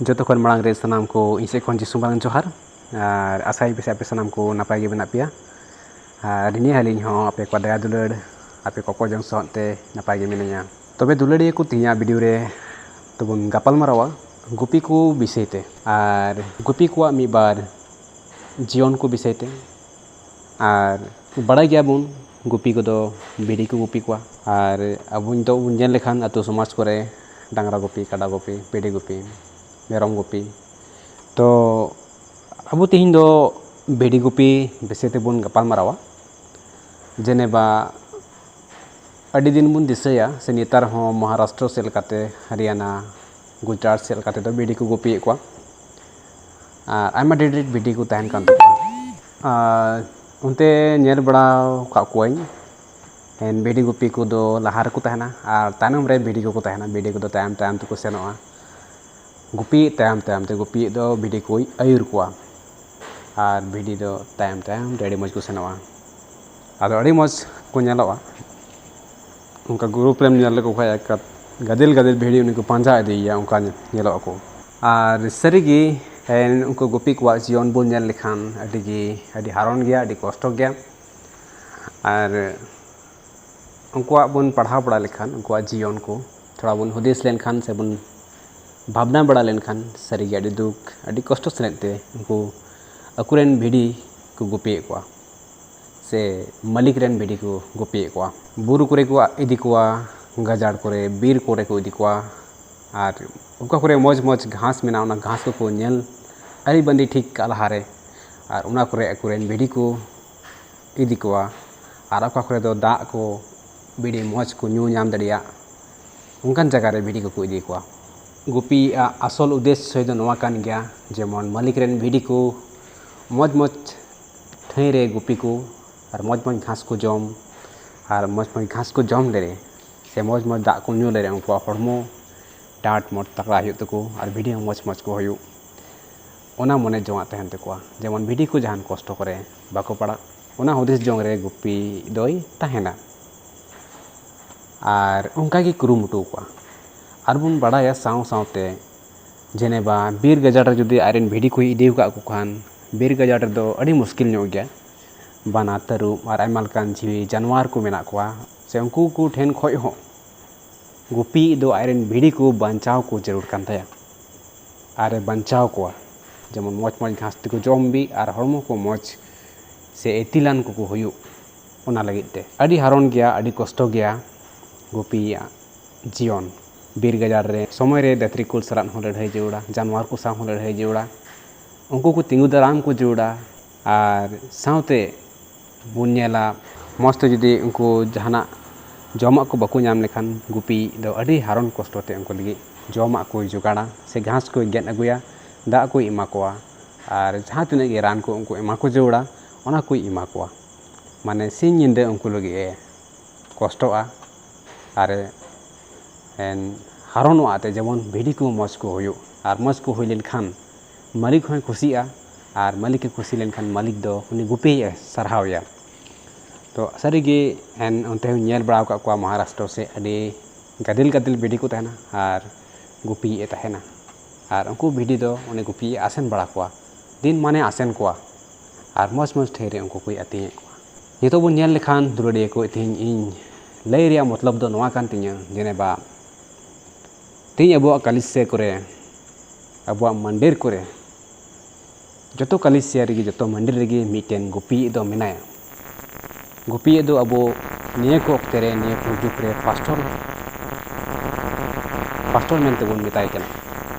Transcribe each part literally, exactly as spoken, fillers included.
ᱡᱚᱛᱚ ᱠᱷᱚᱱ ᱢᱟᱲᱟᱝ ᱨᱮ ᱥᱟᱱᱟᱢ ᱠᱚ ᱤᱧ ᱥᱮᱫ ᱠᱷᱚᱱ ᱡᱤᱥᱩ ᱢᱟᱨᱟᱝ ᱡᱚᱦᱟᱨ᱾ ᱟᱨ ᱟᱥᱟᱭᱟᱹᱧ ᱯᱟᱥᱮᱡ ᱟᱯᱮ ᱥᱟᱱᱟᱢ ᱠᱚ ᱱᱟᱯᱟᱭ ᱜᱮ ᱢᱮᱱᱟᱜ ᱯᱮᱭᱟ᱾ ᱟᱨ ᱱᱤᱭᱟᱹ ᱟᱹᱞᱤᱧ ᱦᱚᱸ ᱟᱯᱮ ᱠᱚᱣᱟᱜ ᱫᱟᱭᱟ ᱫᱩᱞᱟᱹᱲ, ᱟᱯᱮ ᱠᱚ ᱠᱚᱡᱚᱝ ᱥᱚᱦᱚᱫ ᱛᱮ ᱱᱟᱯᱟᱭ ᱜᱮ ᱢᱤᱱᱟᱹᱧᱟ᱾ ᱛᱚᱵᱮ ᱫᱩᱞᱟᱹᱲᱤᱭᱟᱹ ᱠᱚ, ᱛᱮᱦᱮᱧᱟᱜ ᱵᱷᱤᱰᱤᱭᱳ ᱨᱮ ᱛᱚᱵᱚᱱ ᱜᱟᱯᱟᱞ ᱢᱟᱨᱟᱣᱟ ᱜᱩᱯᱤ ᱠᱚ ᱵᱤᱥᱚᱭ ᱛᱮ, ᱟᱨ ᱜᱩᱯᱤ ᱠᱚᱣᱟᱜ ᱢᱤᱫ ᱵᱟᱨ ᱡᱤᱭᱚᱱ ᱠᱚ ᱵᱤᱥᱚᱭ ᱛᱮ, ᱟᱨ ᱵᱟᱲᱟᱭ ᱜᱮᱭᱟᱵᱚᱱ, ᱜᱩᱯᱤ ᱠᱚᱫᱚ ᱵᱷᱤᱰᱤ ᱠᱚ ᱜᱩᱯᱤ ᱠᱚᱣᱟ᱾ ᱟᱨ ᱟᱵᱚ ᱱᱤᱛᱚᱜ ᱵᱚᱱ ᱧᱮᱞ ᱞᱮᱠᱷᱟᱱ, ᱟᱹᱛᱩ ᱥᱚᱢᱟᱡᱽ ᱠᱚᱨᱮ ᱰᱟᱝᱨᱟ ᱜᱩᱯᱤ, ᱠᱟᱰᱟ ᱜᱩᱯᱤ, ᱵᱷᱤᱰᱤ ᱜᱩᱯᱤ, ᱢᱮᱨᱚᱢ ᱜᱩᱯᱤ, ᱛᱚ ᱟᱵᱚ ᱛᱮᱦᱮᱧ ᱫᱚ ᱵᱷᱤᱰᱤ ᱜᱩᱯᱤ ᱵᱤᱥᱚᱭ ᱛᱮᱵᱚᱱ ᱜᱟᱯᱟᱞ ᱢᱟᱨᱟᱣᱟ᱾ ᱡᱮᱱᱮᱵᱟ, ᱟᱹᱰᱤ ᱫᱤᱱ ᱵᱚᱱ ᱫᱤᱥᱟᱹᱭᱟ, ᱥᱮ ᱱᱮᱛᱟᱨ ᱦᱚᱸ ᱢᱚᱦᱟᱨᱟᱥᱴᱨᱚ ᱥᱮᱫ ᱞᱮᱠᱟᱛᱮ, ᱦᱟᱨᱤᱭᱟᱱᱟ, ᱜᱩᱡᱽᱨᱟᱴ ᱥᱮᱫ ᱞᱮᱠᱟᱛᱮ ᱫᱚ ᱵᱷᱤᱰᱤ ᱠᱚ ᱜᱩᱯᱤᱭᱮᱫ ᱠᱚᱣᱟ᱾ ᱟᱨ ᱟᱭᱢᱟ ᱰᱷᱮᱨ ᱰᱷᱮᱨ ᱵᱷᱤᱰᱤ ᱠᱚ ᱛᱟᱦᱮᱱ ᱠᱟᱱ ᱛᱟᱠᱚᱣᱟ᱾ ᱟᱨ ᱚᱱᱛᱮ ᱧᱮᱞ ᱵᱟᱲᱟ ᱟᱠᱟᱫ ᱠᱚᱣᱟᱧ, ᱮᱱ ᱵᱷᱤᱰᱤ ᱜᱩᱯᱤ ᱠᱚᱫᱚ ᱞᱟᱦᱟ ᱨᱮᱠᱚ ᱛᱟᱦᱮᱱᱟ ᱟᱨ ᱛᱟᱭᱱᱚᱢ ᱨᱮ ᱵᱷᱤᱰᱤ ᱠᱚᱠᱚ ᱛᱟᱦᱮᱱᱟ᱾ ᱵᱷᱤᱰᱤ ᱠᱚᱫᱚ ᱛᱟᱭᱚᱢ ᱛᱟᱭᱚᱢ ᱛᱮᱠᱚ ᱥᱮᱱᱚᱜᱼᱟ, ᱜᱩᱯᱤ ᱛᱟᱭᱚᱢ ᱛᱟᱭᱚᱢ ᱛᱮ ᱜᱩᱯᱤᱭᱤᱡ ᱫᱚ ᱵᱷᱤᱰᱤ ᱠᱚᱭ ᱟᱹᱭᱩᱨ ᱠᱚᱣᱟ᱾ ᱟᱨ ᱵᱷᱤᱰᱤ ᱫᱚ ᱛᱟᱭᱚᱢ ᱛᱟᱭᱚᱢ ᱛᱮ ᱟᱹᱰᱤ ᱢᱚᱡᱽ ᱠᱚ ᱥᱮᱱᱚᱜᱼᱟ᱾ ᱟᱫᱚ ᱟᱹᱰᱤ ᱢᱚᱡᱽ ᱠᱚ ᱧᱮᱞᱚᱜᱼᱟ᱾ ᱚᱱᱠᱟ ᱜᱨᱩᱯ ᱨᱮᱢ ᱧᱮᱞ ᱞᱮᱠᱚ ᱠᱷᱟᱡ, ᱮᱠᱟᱛ ᱜᱟᱫᱮᱞ ᱜᱟᱫᱮᱞ ᱵᱷᱤᱰᱤ ᱩᱱᱤ ᱠᱚ ᱯᱟᱸᱡᱟ ᱤᱫᱤᱭᱮᱭᱟ, ᱚᱱᱠᱟ ᱧᱮᱞᱚᱜ ᱟᱠᱚ᱾ ᱟᱨ ᱥᱟᱹᱨᱤᱜᱮ, ᱮᱱ ᱩᱱᱠᱩ ᱜᱩᱯᱤ ᱠᱚᱣᱟᱜ ᱡᱤᱭᱚᱱ ᱵᱚᱱ ᱧᱮᱞ ᱞᱮᱠᱷᱟᱱ ᱟᱹᱰᱤ ᱜᱮ, ᱟᱹᱰᱤ ᱦᱟᱨᱚᱱ ᱜᱮᱭᱟ, ᱟᱹᱰᱤ ᱠᱚᱥᱴᱚ ᱜᱮᱭᱟ᱾ ᱟᱨ ᱩᱱᱠᱩᱣᱟᱜ ᱵᱚᱱ ᱯᱟᱲᱦᱟᱣ ᱵᱟᱲᱟ ᱞᱮᱠᱷᱟᱱ, ᱩᱱᱠᱩᱣᱟᱜ ᱡᱤᱭᱚᱱ ᱠᱚ ᱛᱷᱚᱲᱟ ᱵᱚᱱ ᱦᱩᱫᱤᱥ ᱞᱮᱱᱠᱷᱟᱱ ᱥᱮ ᱵᱚᱱ ᱵᱷᱟᱵᱽᱱᱟ ᱵᱟᱲᱟ ᱞᱮᱱᱠᱷᱟᱱ, ᱥᱟᱹᱨᱤᱜᱮ ᱟᱹᱰᱤ ᱫᱩᱠ, ᱟᱹᱰᱤ ᱠᱚᱥᱴᱚ ᱥᱟᱞᱟᱜ ᱛᱮ ᱩᱱᱠᱩ ᱟᱠᱚᱨᱮᱱ ᱵᱷᱤᱰᱤ ᱠᱚ ᱜᱩᱯᱤᱭᱮᱫ ᱠᱚᱣᱟ, ᱥᱮ ᱢᱟᱹᱞᱤᱠ ᱨᱮᱱ ᱵᱷᱤᱰᱤ ᱠᱚ ᱜᱩᱯᱤᱭᱮᱫ ᱠᱚᱣᱟ᱾ ᱵᱩᱨᱩ ᱠᱚᱨᱮ ᱠᱚ ᱤᱫᱤ ᱠᱚᱣᱟ, ᱜᱟᱡᱟᱲ ᱠᱚᱨᱮ, ᱵᱤᱨ ᱠᱚᱨᱮ ᱠᱚ ᱤᱫᱤ ᱠᱚᱣᱟ, ᱟᱨ ᱚᱠᱟ ᱠᱚᱨᱮ ᱢᱚᱡᱽ ᱢᱚᱡᱽ ᱜᱷᱟᱥ ᱢᱮᱱᱟᱜᱼᱟ, ᱚᱱᱟ ᱜᱷᱟᱥ ᱠᱚᱠᱚ ᱧᱮᱞ ᱟᱹᱨᱤ ᱵᱟᱸᱫᱤ ᱴᱷᱤᱠ ᱠᱟᱜ ᱞᱟᱦᱟᱨᱮ, ᱟᱨ ᱚᱱᱟ ᱠᱚᱨᱮ ᱟᱠᱚᱨᱮᱱ ᱵᱷᱤᱰᱤ ᱠᱚ ᱤᱫᱤ ᱠᱚᱣᱟ᱾ ᱟᱨ ᱚᱠᱟ ᱠᱚᱨᱮ ᱫᱚ ᱫᱟᱜ ᱠᱚ ᱵᱷᱤᱰᱤ ᱢᱚᱡᱽ ᱠᱚ ᱧᱩ ᱧᱟᱢ ᱫᱟᱲᱮᱭᱟᱜ, ᱚᱱᱠᱟᱱ ᱡᱟᱭᱜᱟ ᱨᱮ ᱵᱷᱤᱰᱤ ᱠᱚᱠᱚ ᱤᱫᱤ ᱠᱚᱣᱟ᱾ ᱜᱩᱯᱤᱭᱟᱜ ᱟᱥᱚᱞ ᱩᱫᱽᱫᱮᱥᱥᱚ ᱫᱚ ᱱᱚᱣᱟ ᱠᱟᱱ ᱜᱮᱭᱟ, ᱡᱮᱢᱚᱱ ᱢᱟᱹᱞᱤᱠ ᱨᱮᱱ ᱵᱷᱤᱰᱤ ᱠᱚ ᱢᱚᱡᱽ ᱢᱚᱡᱽ ᱴᱷᱟᱹᱭ ᱨᱮ ᱜᱩᱯᱤ ᱠᱚ, ᱟᱨ ᱢᱚᱡᱽ ᱢᱚᱡᱽ ᱜᱷᱟᱥ ᱠᱚ ᱡᱚᱢ, ᱟᱨ ᱢᱚᱡᱽ ᱢᱚᱡᱽ ᱜᱷᱟᱥ ᱠᱚ ᱡᱚᱢ ᱞᱮᱨᱮ ᱥᱮ ᱢᱚᱡᱽ ᱢᱚᱡᱽ ᱫᱟᱜ ᱠᱚ ᱧᱩ ᱞᱮᱨᱮ ᱩᱱᱠᱩᱣᱟᱜ ᱦᱚᱲᱢᱚ ᱰᱟᱴ ᱢᱚᱴ ᱛᱟᱜᱲᱟ ᱦᱩᱭᱩᱜ ᱛᱟᱠᱚ ᱟᱨ ᱵᱷᱤᱰᱤ ᱦᱚᱸ ᱢᱚᱡᱽ ᱢᱚᱡᱽ ᱠᱚ ᱦᱩᱭᱩᱜ, ᱚᱱᱟ ᱢᱚᱱᱮ ᱡᱚᱝᱟᱜ ᱛᱟᱦᱮᱱ ᱛᱟᱠᱚᱣᱟ᱾ ᱡᱮᱢᱚᱱ ᱵᱷᱤᱰᱤ ᱠᱚ ᱡᱟᱦᱟᱱ ᱠᱚᱥᱴᱚ ᱠᱚᱨᱮ ᱵᱟᱠᱚ ᱯᱟᱲᱟᱜ, ᱚᱱᱟ ᱦᱩᱫᱤᱥ ᱡᱚᱝ ᱨᱮ ᱜᱩᱯᱤ ᱫᱚᱭ ᱛᱟᱦᱮᱱᱟ᱾ ᱟᱨ ᱚᱱᱠᱟ ᱜᱮ ᱠᱩᱨᱩᱢᱩᱴᱩ ᱠᱚᱣᱟ᱾ ᱟᱨ ᱵᱚᱱ ᱵᱟᱲᱟᱭᱟ ᱥᱟᱶ ᱥᱟᱶᱛᱮ ᱡᱮᱱᱮᱵᱟ ᱵᱤᱨ ᱜᱟᱡᱟᱲ ᱨᱮ ᱡᱩᱫᱤ ᱟᱡᱨᱮᱱ ᱵᱷᱤᱰᱤ ᱠᱚᱭ ᱤᱫᱤ ᱟᱠᱟᱫ ᱠᱚ ᱠᱷᱟᱱ, ᱵᱤᱨ ᱜᱟᱡᱟᱲ ᱨᱮᱫᱚ ᱟᱹᱰᱤ ᱢᱩᱥᱠᱤᱞ ᱧᱚᱜ ᱜᱮᱭᱟ᱾ ᱵᱟᱱᱟ, ᱛᱟᱹᱨᱩᱵ ᱟᱨ ᱟᱭᱢᱟ ᱞᱮᱠᱟᱱ ᱡᱤᱣᱤ ᱡᱟᱱᱣᱟᱨ ᱠᱚ ᱢᱮᱱᱟᱜ ᱠᱚᱣᱟ, ᱥᱮ ᱩᱱᱠᱩ ᱠᱚ ᱴᱷᱮᱱ ᱠᱷᱚᱡ ᱦᱚᱸ ᱜᱩᱯᱤ ᱫᱚ ᱟᱡᱨᱮᱱ ᱵᱷᱤᱰᱤ ᱠᱚ ᱵᱟᱧᱪᱟᱣ ᱠᱚ ᱡᱟᱹᱨᱩᱲ ᱠᱟᱱ ᱛᱟᱭᱟ᱾ ᱟᱨᱮ ᱵᱟᱧᱪᱟᱣ ᱠᱚᱣᱟ, ᱡᱮᱢᱚᱱ ᱢᱚᱡᱽ ᱢᱚᱡᱽ ᱜᱷᱟᱥ ᱛᱮᱠᱚ ᱡᱚᱢ ᱵᱤ ᱟᱨ ᱦᱚᱲᱢᱚ ᱠᱚ ᱢᱚᱡᱽ ᱥᱮ ᱮᱛᱤᱞᱟᱱ ᱠᱚᱠᱚ ᱦᱩᱭᱩᱜ, ᱚᱱᱟ ᱞᱟᱹᱜᱤᱫ ᱛᱮ᱾ ᱟᱹᱰᱤ ᱦᱟᱨᱚᱱ ᱜᱮᱭᱟ, ᱟᱹᱰᱤ ᱠᱚᱥᱴᱚ ᱜᱮᱭᱟ ᱜᱩᱯᱤᱭᱟᱜ ᱡᱤᱭᱚᱱ᱾ ᱵᱤᱨ ᱜᱟᱡᱟᱲ ᱨᱮ ᱥᱚᱢᱚᱭ ᱨᱮ ᱫᱟᱹᱛᱨᱤ ᱠᱩᱞ ᱥᱟᱞᱟᱜ ᱦᱚᱸ ᱞᱟᱹᱲᱦᱟᱹᱭ ᱡᱟᱹᱨᱩᱲᱟ, ᱡᱟᱱᱣᱟᱨ ᱠᱚ ᱥᱟᱶ ᱦᱚᱸ ᱞᱟᱹᱲᱦᱟᱹᱭ ᱡᱟᱹᱨᱩᱲᱟ, ᱩᱱᱠᱩ ᱠᱚ ᱛᱤᱸᱜᱩ ᱫᱟᱨᱟᱢ ᱠᱚ ᱡᱟᱹᱨᱩᱲᱟ᱾ ᱟᱨ ᱥᱟᱶᱛᱮ ᱵᱚᱱ ᱧᱮᱞᱟ, ᱢᱚᱡᱽ ᱛᱮ ᱡᱩᱫᱤ ᱩᱱᱠᱩ ᱡᱟᱦᱟᱱᱟᱜ ᱡᱚᱢᱟᱜ ᱠᱚ ᱵᱟᱠᱚ ᱧᱟᱢ ᱞᱮᱠᱷᱟᱱ, ᱜᱩᱯᱤ ᱫᱚ ᱟᱹᱰᱤ ᱦᱟᱨᱚᱱ ᱠᱚᱥᱴᱚ ᱛᱮ ᱩᱱᱠᱩ ᱞᱟᱹᱜᱤᱫ ᱡᱚᱢᱟᱜ ᱠᱚᱭ ᱡᱚᱜᱟᱲᱟ, ᱥᱮ ᱜᱷᱟᱥ ᱠᱚᱭ ᱜᱮᱫ ᱟᱹᱜᱩᱭᱟ, ᱫᱟᱜ ᱠᱚᱭ ᱮᱢᱟ ᱠᱚᱣᱟ, ᱟᱨ ᱡᱟᱦᱟᱸ ᱛᱤᱱᱟᱹᱜ ᱜᱮ ᱨᱟᱱ ᱠᱚ ᱩᱱᱠᱩ ᱮᱢᱟ ᱠᱚ ᱡᱟᱹᱨᱩᱲᱟ, ᱚᱱᱟ ᱠᱚᱭ ᱮᱢᱟ ᱠᱚᱣᱟ᱾ ᱢᱟᱱᱮ ᱥᱤᱧ ᱧᱤᱫᱟᱹ ᱩᱱᱠᱩ ᱞᱟᱹᱜᱤᱫ ᱮ ᱠᱚᱥᱴᱚᱜᱼᱟ ᱟᱨ ᱮ ᱦᱟᱨᱚᱱᱚᱜᱼᱟ ᱛᱮ, ᱡᱮᱢᱚᱱ ᱵᱷᱤᱰᱤ ᱠᱚ ᱢᱚᱡᱽ ᱠᱚ ᱦᱩᱭᱩᱜ᱾ ᱟᱨ ᱢᱚᱡᱽ ᱠᱚ ᱦᱩᱭ ᱞᱮᱱᱠᱷᱟᱱ ᱢᱟᱹᱞᱤᱠ ᱦᱚᱸᱭ ᱠᱩᱥᱤᱜᱼᱟ, ᱟᱨ ᱢᱟᱹᱞᱤᱠ ᱮ ᱠᱩᱥᱤ ᱞᱮᱱᱠᱷᱟᱱ ᱢᱟᱹᱞᱤᱠ ᱫᱚ ᱩᱱᱤ ᱜᱩᱯᱤᱭᱮ ᱥᱟᱨᱦᱟᱣᱮᱭᱟ᱾ ᱛᱚ ᱥᱟᱹᱨᱤᱜᱮ ᱮᱱ ᱚᱱᱛᱮ ᱦᱚᱸᱧ ᱧᱮᱞ ᱵᱟᱲᱟ ᱟᱠᱟᱫ ᱠᱚᱣᱟ, ᱢᱚᱦᱟᱨᱟᱥᱴᱨᱚ ᱥᱮᱫ ᱟᱹᱰᱤ ᱜᱟᱫᱮᱞ ᱜᱟᱫᱮᱞ ᱵᱷᱤᱰᱤ ᱠᱚ ᱛᱟᱦᱮᱱᱟ ᱟᱨ ᱜᱩᱯᱤᱭᱮ ᱛᱟᱦᱮᱱᱟ᱾ ᱟᱨ ᱩᱱᱠᱩ ᱵᱷᱤᱰᱤ ᱫᱚ ᱩᱱᱤ ᱜᱩᱯᱤᱭᱮ ᱟᱥᱮᱱ ᱵᱟᱲᱟ ᱠᱚᱣᱟ, ᱫᱤᱱ ᱢᱟᱱᱮ ᱟᱥᱮᱱ ᱠᱚᱣᱟ᱾ ᱟᱨ ᱢᱚᱡᱽ ᱢᱚᱡᱽ ᱴᱷᱟᱹᱭ ᱨᱮ ᱩᱱᱠᱩ ᱠᱚᱭ ᱟᱹᱛᱤᱧᱮᱫ ᱠᱚᱣᱟ᱾ ᱱᱤᱛᱚᱜ ᱵᱚᱱ ᱧᱮᱞ ᱞᱮᱠᱷᱟᱱ, ᱫᱩᱞᱟᱹᱲᱤᱭᱟᱹ ᱠᱚ, ᱛᱮᱦᱮᱧ ᱤᱧ ᱞᱟᱹᱭ ᱨᱮᱭᱟᱜ ᱢᱚᱛᱞᱚᱵ ᱫᱚ ᱱᱚᱣᱟ ᱠᱟᱱ ᱛᱤᱧᱟᱹ, ᱡᱮᱱᱮᱵᱟ ᱛᱮᱦᱮᱧ ᱟᱵᱚᱣᱟᱜ ᱠᱟᱞᱤᱥᱭᱟ ᱠᱚᱨᱮ, ᱟᱵᱚᱣᱟᱜ ᱢᱟᱱᱰᱤᱨ ᱠᱚᱨᱮ, ᱡᱚᱛᱚ ᱠᱟᱞᱤᱥᱭᱟ ᱨᱮᱜᱮ, ᱡᱚᱛᱚ ᱢᱟᱱᱰᱤᱨ ᱨᱮᱜᱮ ᱢᱤᱫᱴᱮᱱ ᱜᱩᱯᱤᱭᱤᱡ ᱫᱚ ᱢᱮᱱᱟᱭᱟ᱾ ᱜᱩᱯᱤᱭᱤᱡ ᱫᱚ ᱟᱵᱚ ᱱᱤᱭᱟᱹ ᱠᱚ ᱚᱠᱛᱮ ᱨᱮ, ᱱᱤᱭᱟᱹ ᱠᱚ ᱡᱩᱜᱽ ᱨᱮ ᱯᱟᱥᱴᱚᱨ, ᱯᱟᱥᱴᱚᱨ ᱢᱮᱱᱛᱮ ᱵᱚᱱ ᱢᱮᱛᱟᱭ ᱠᱟᱱᱟ᱾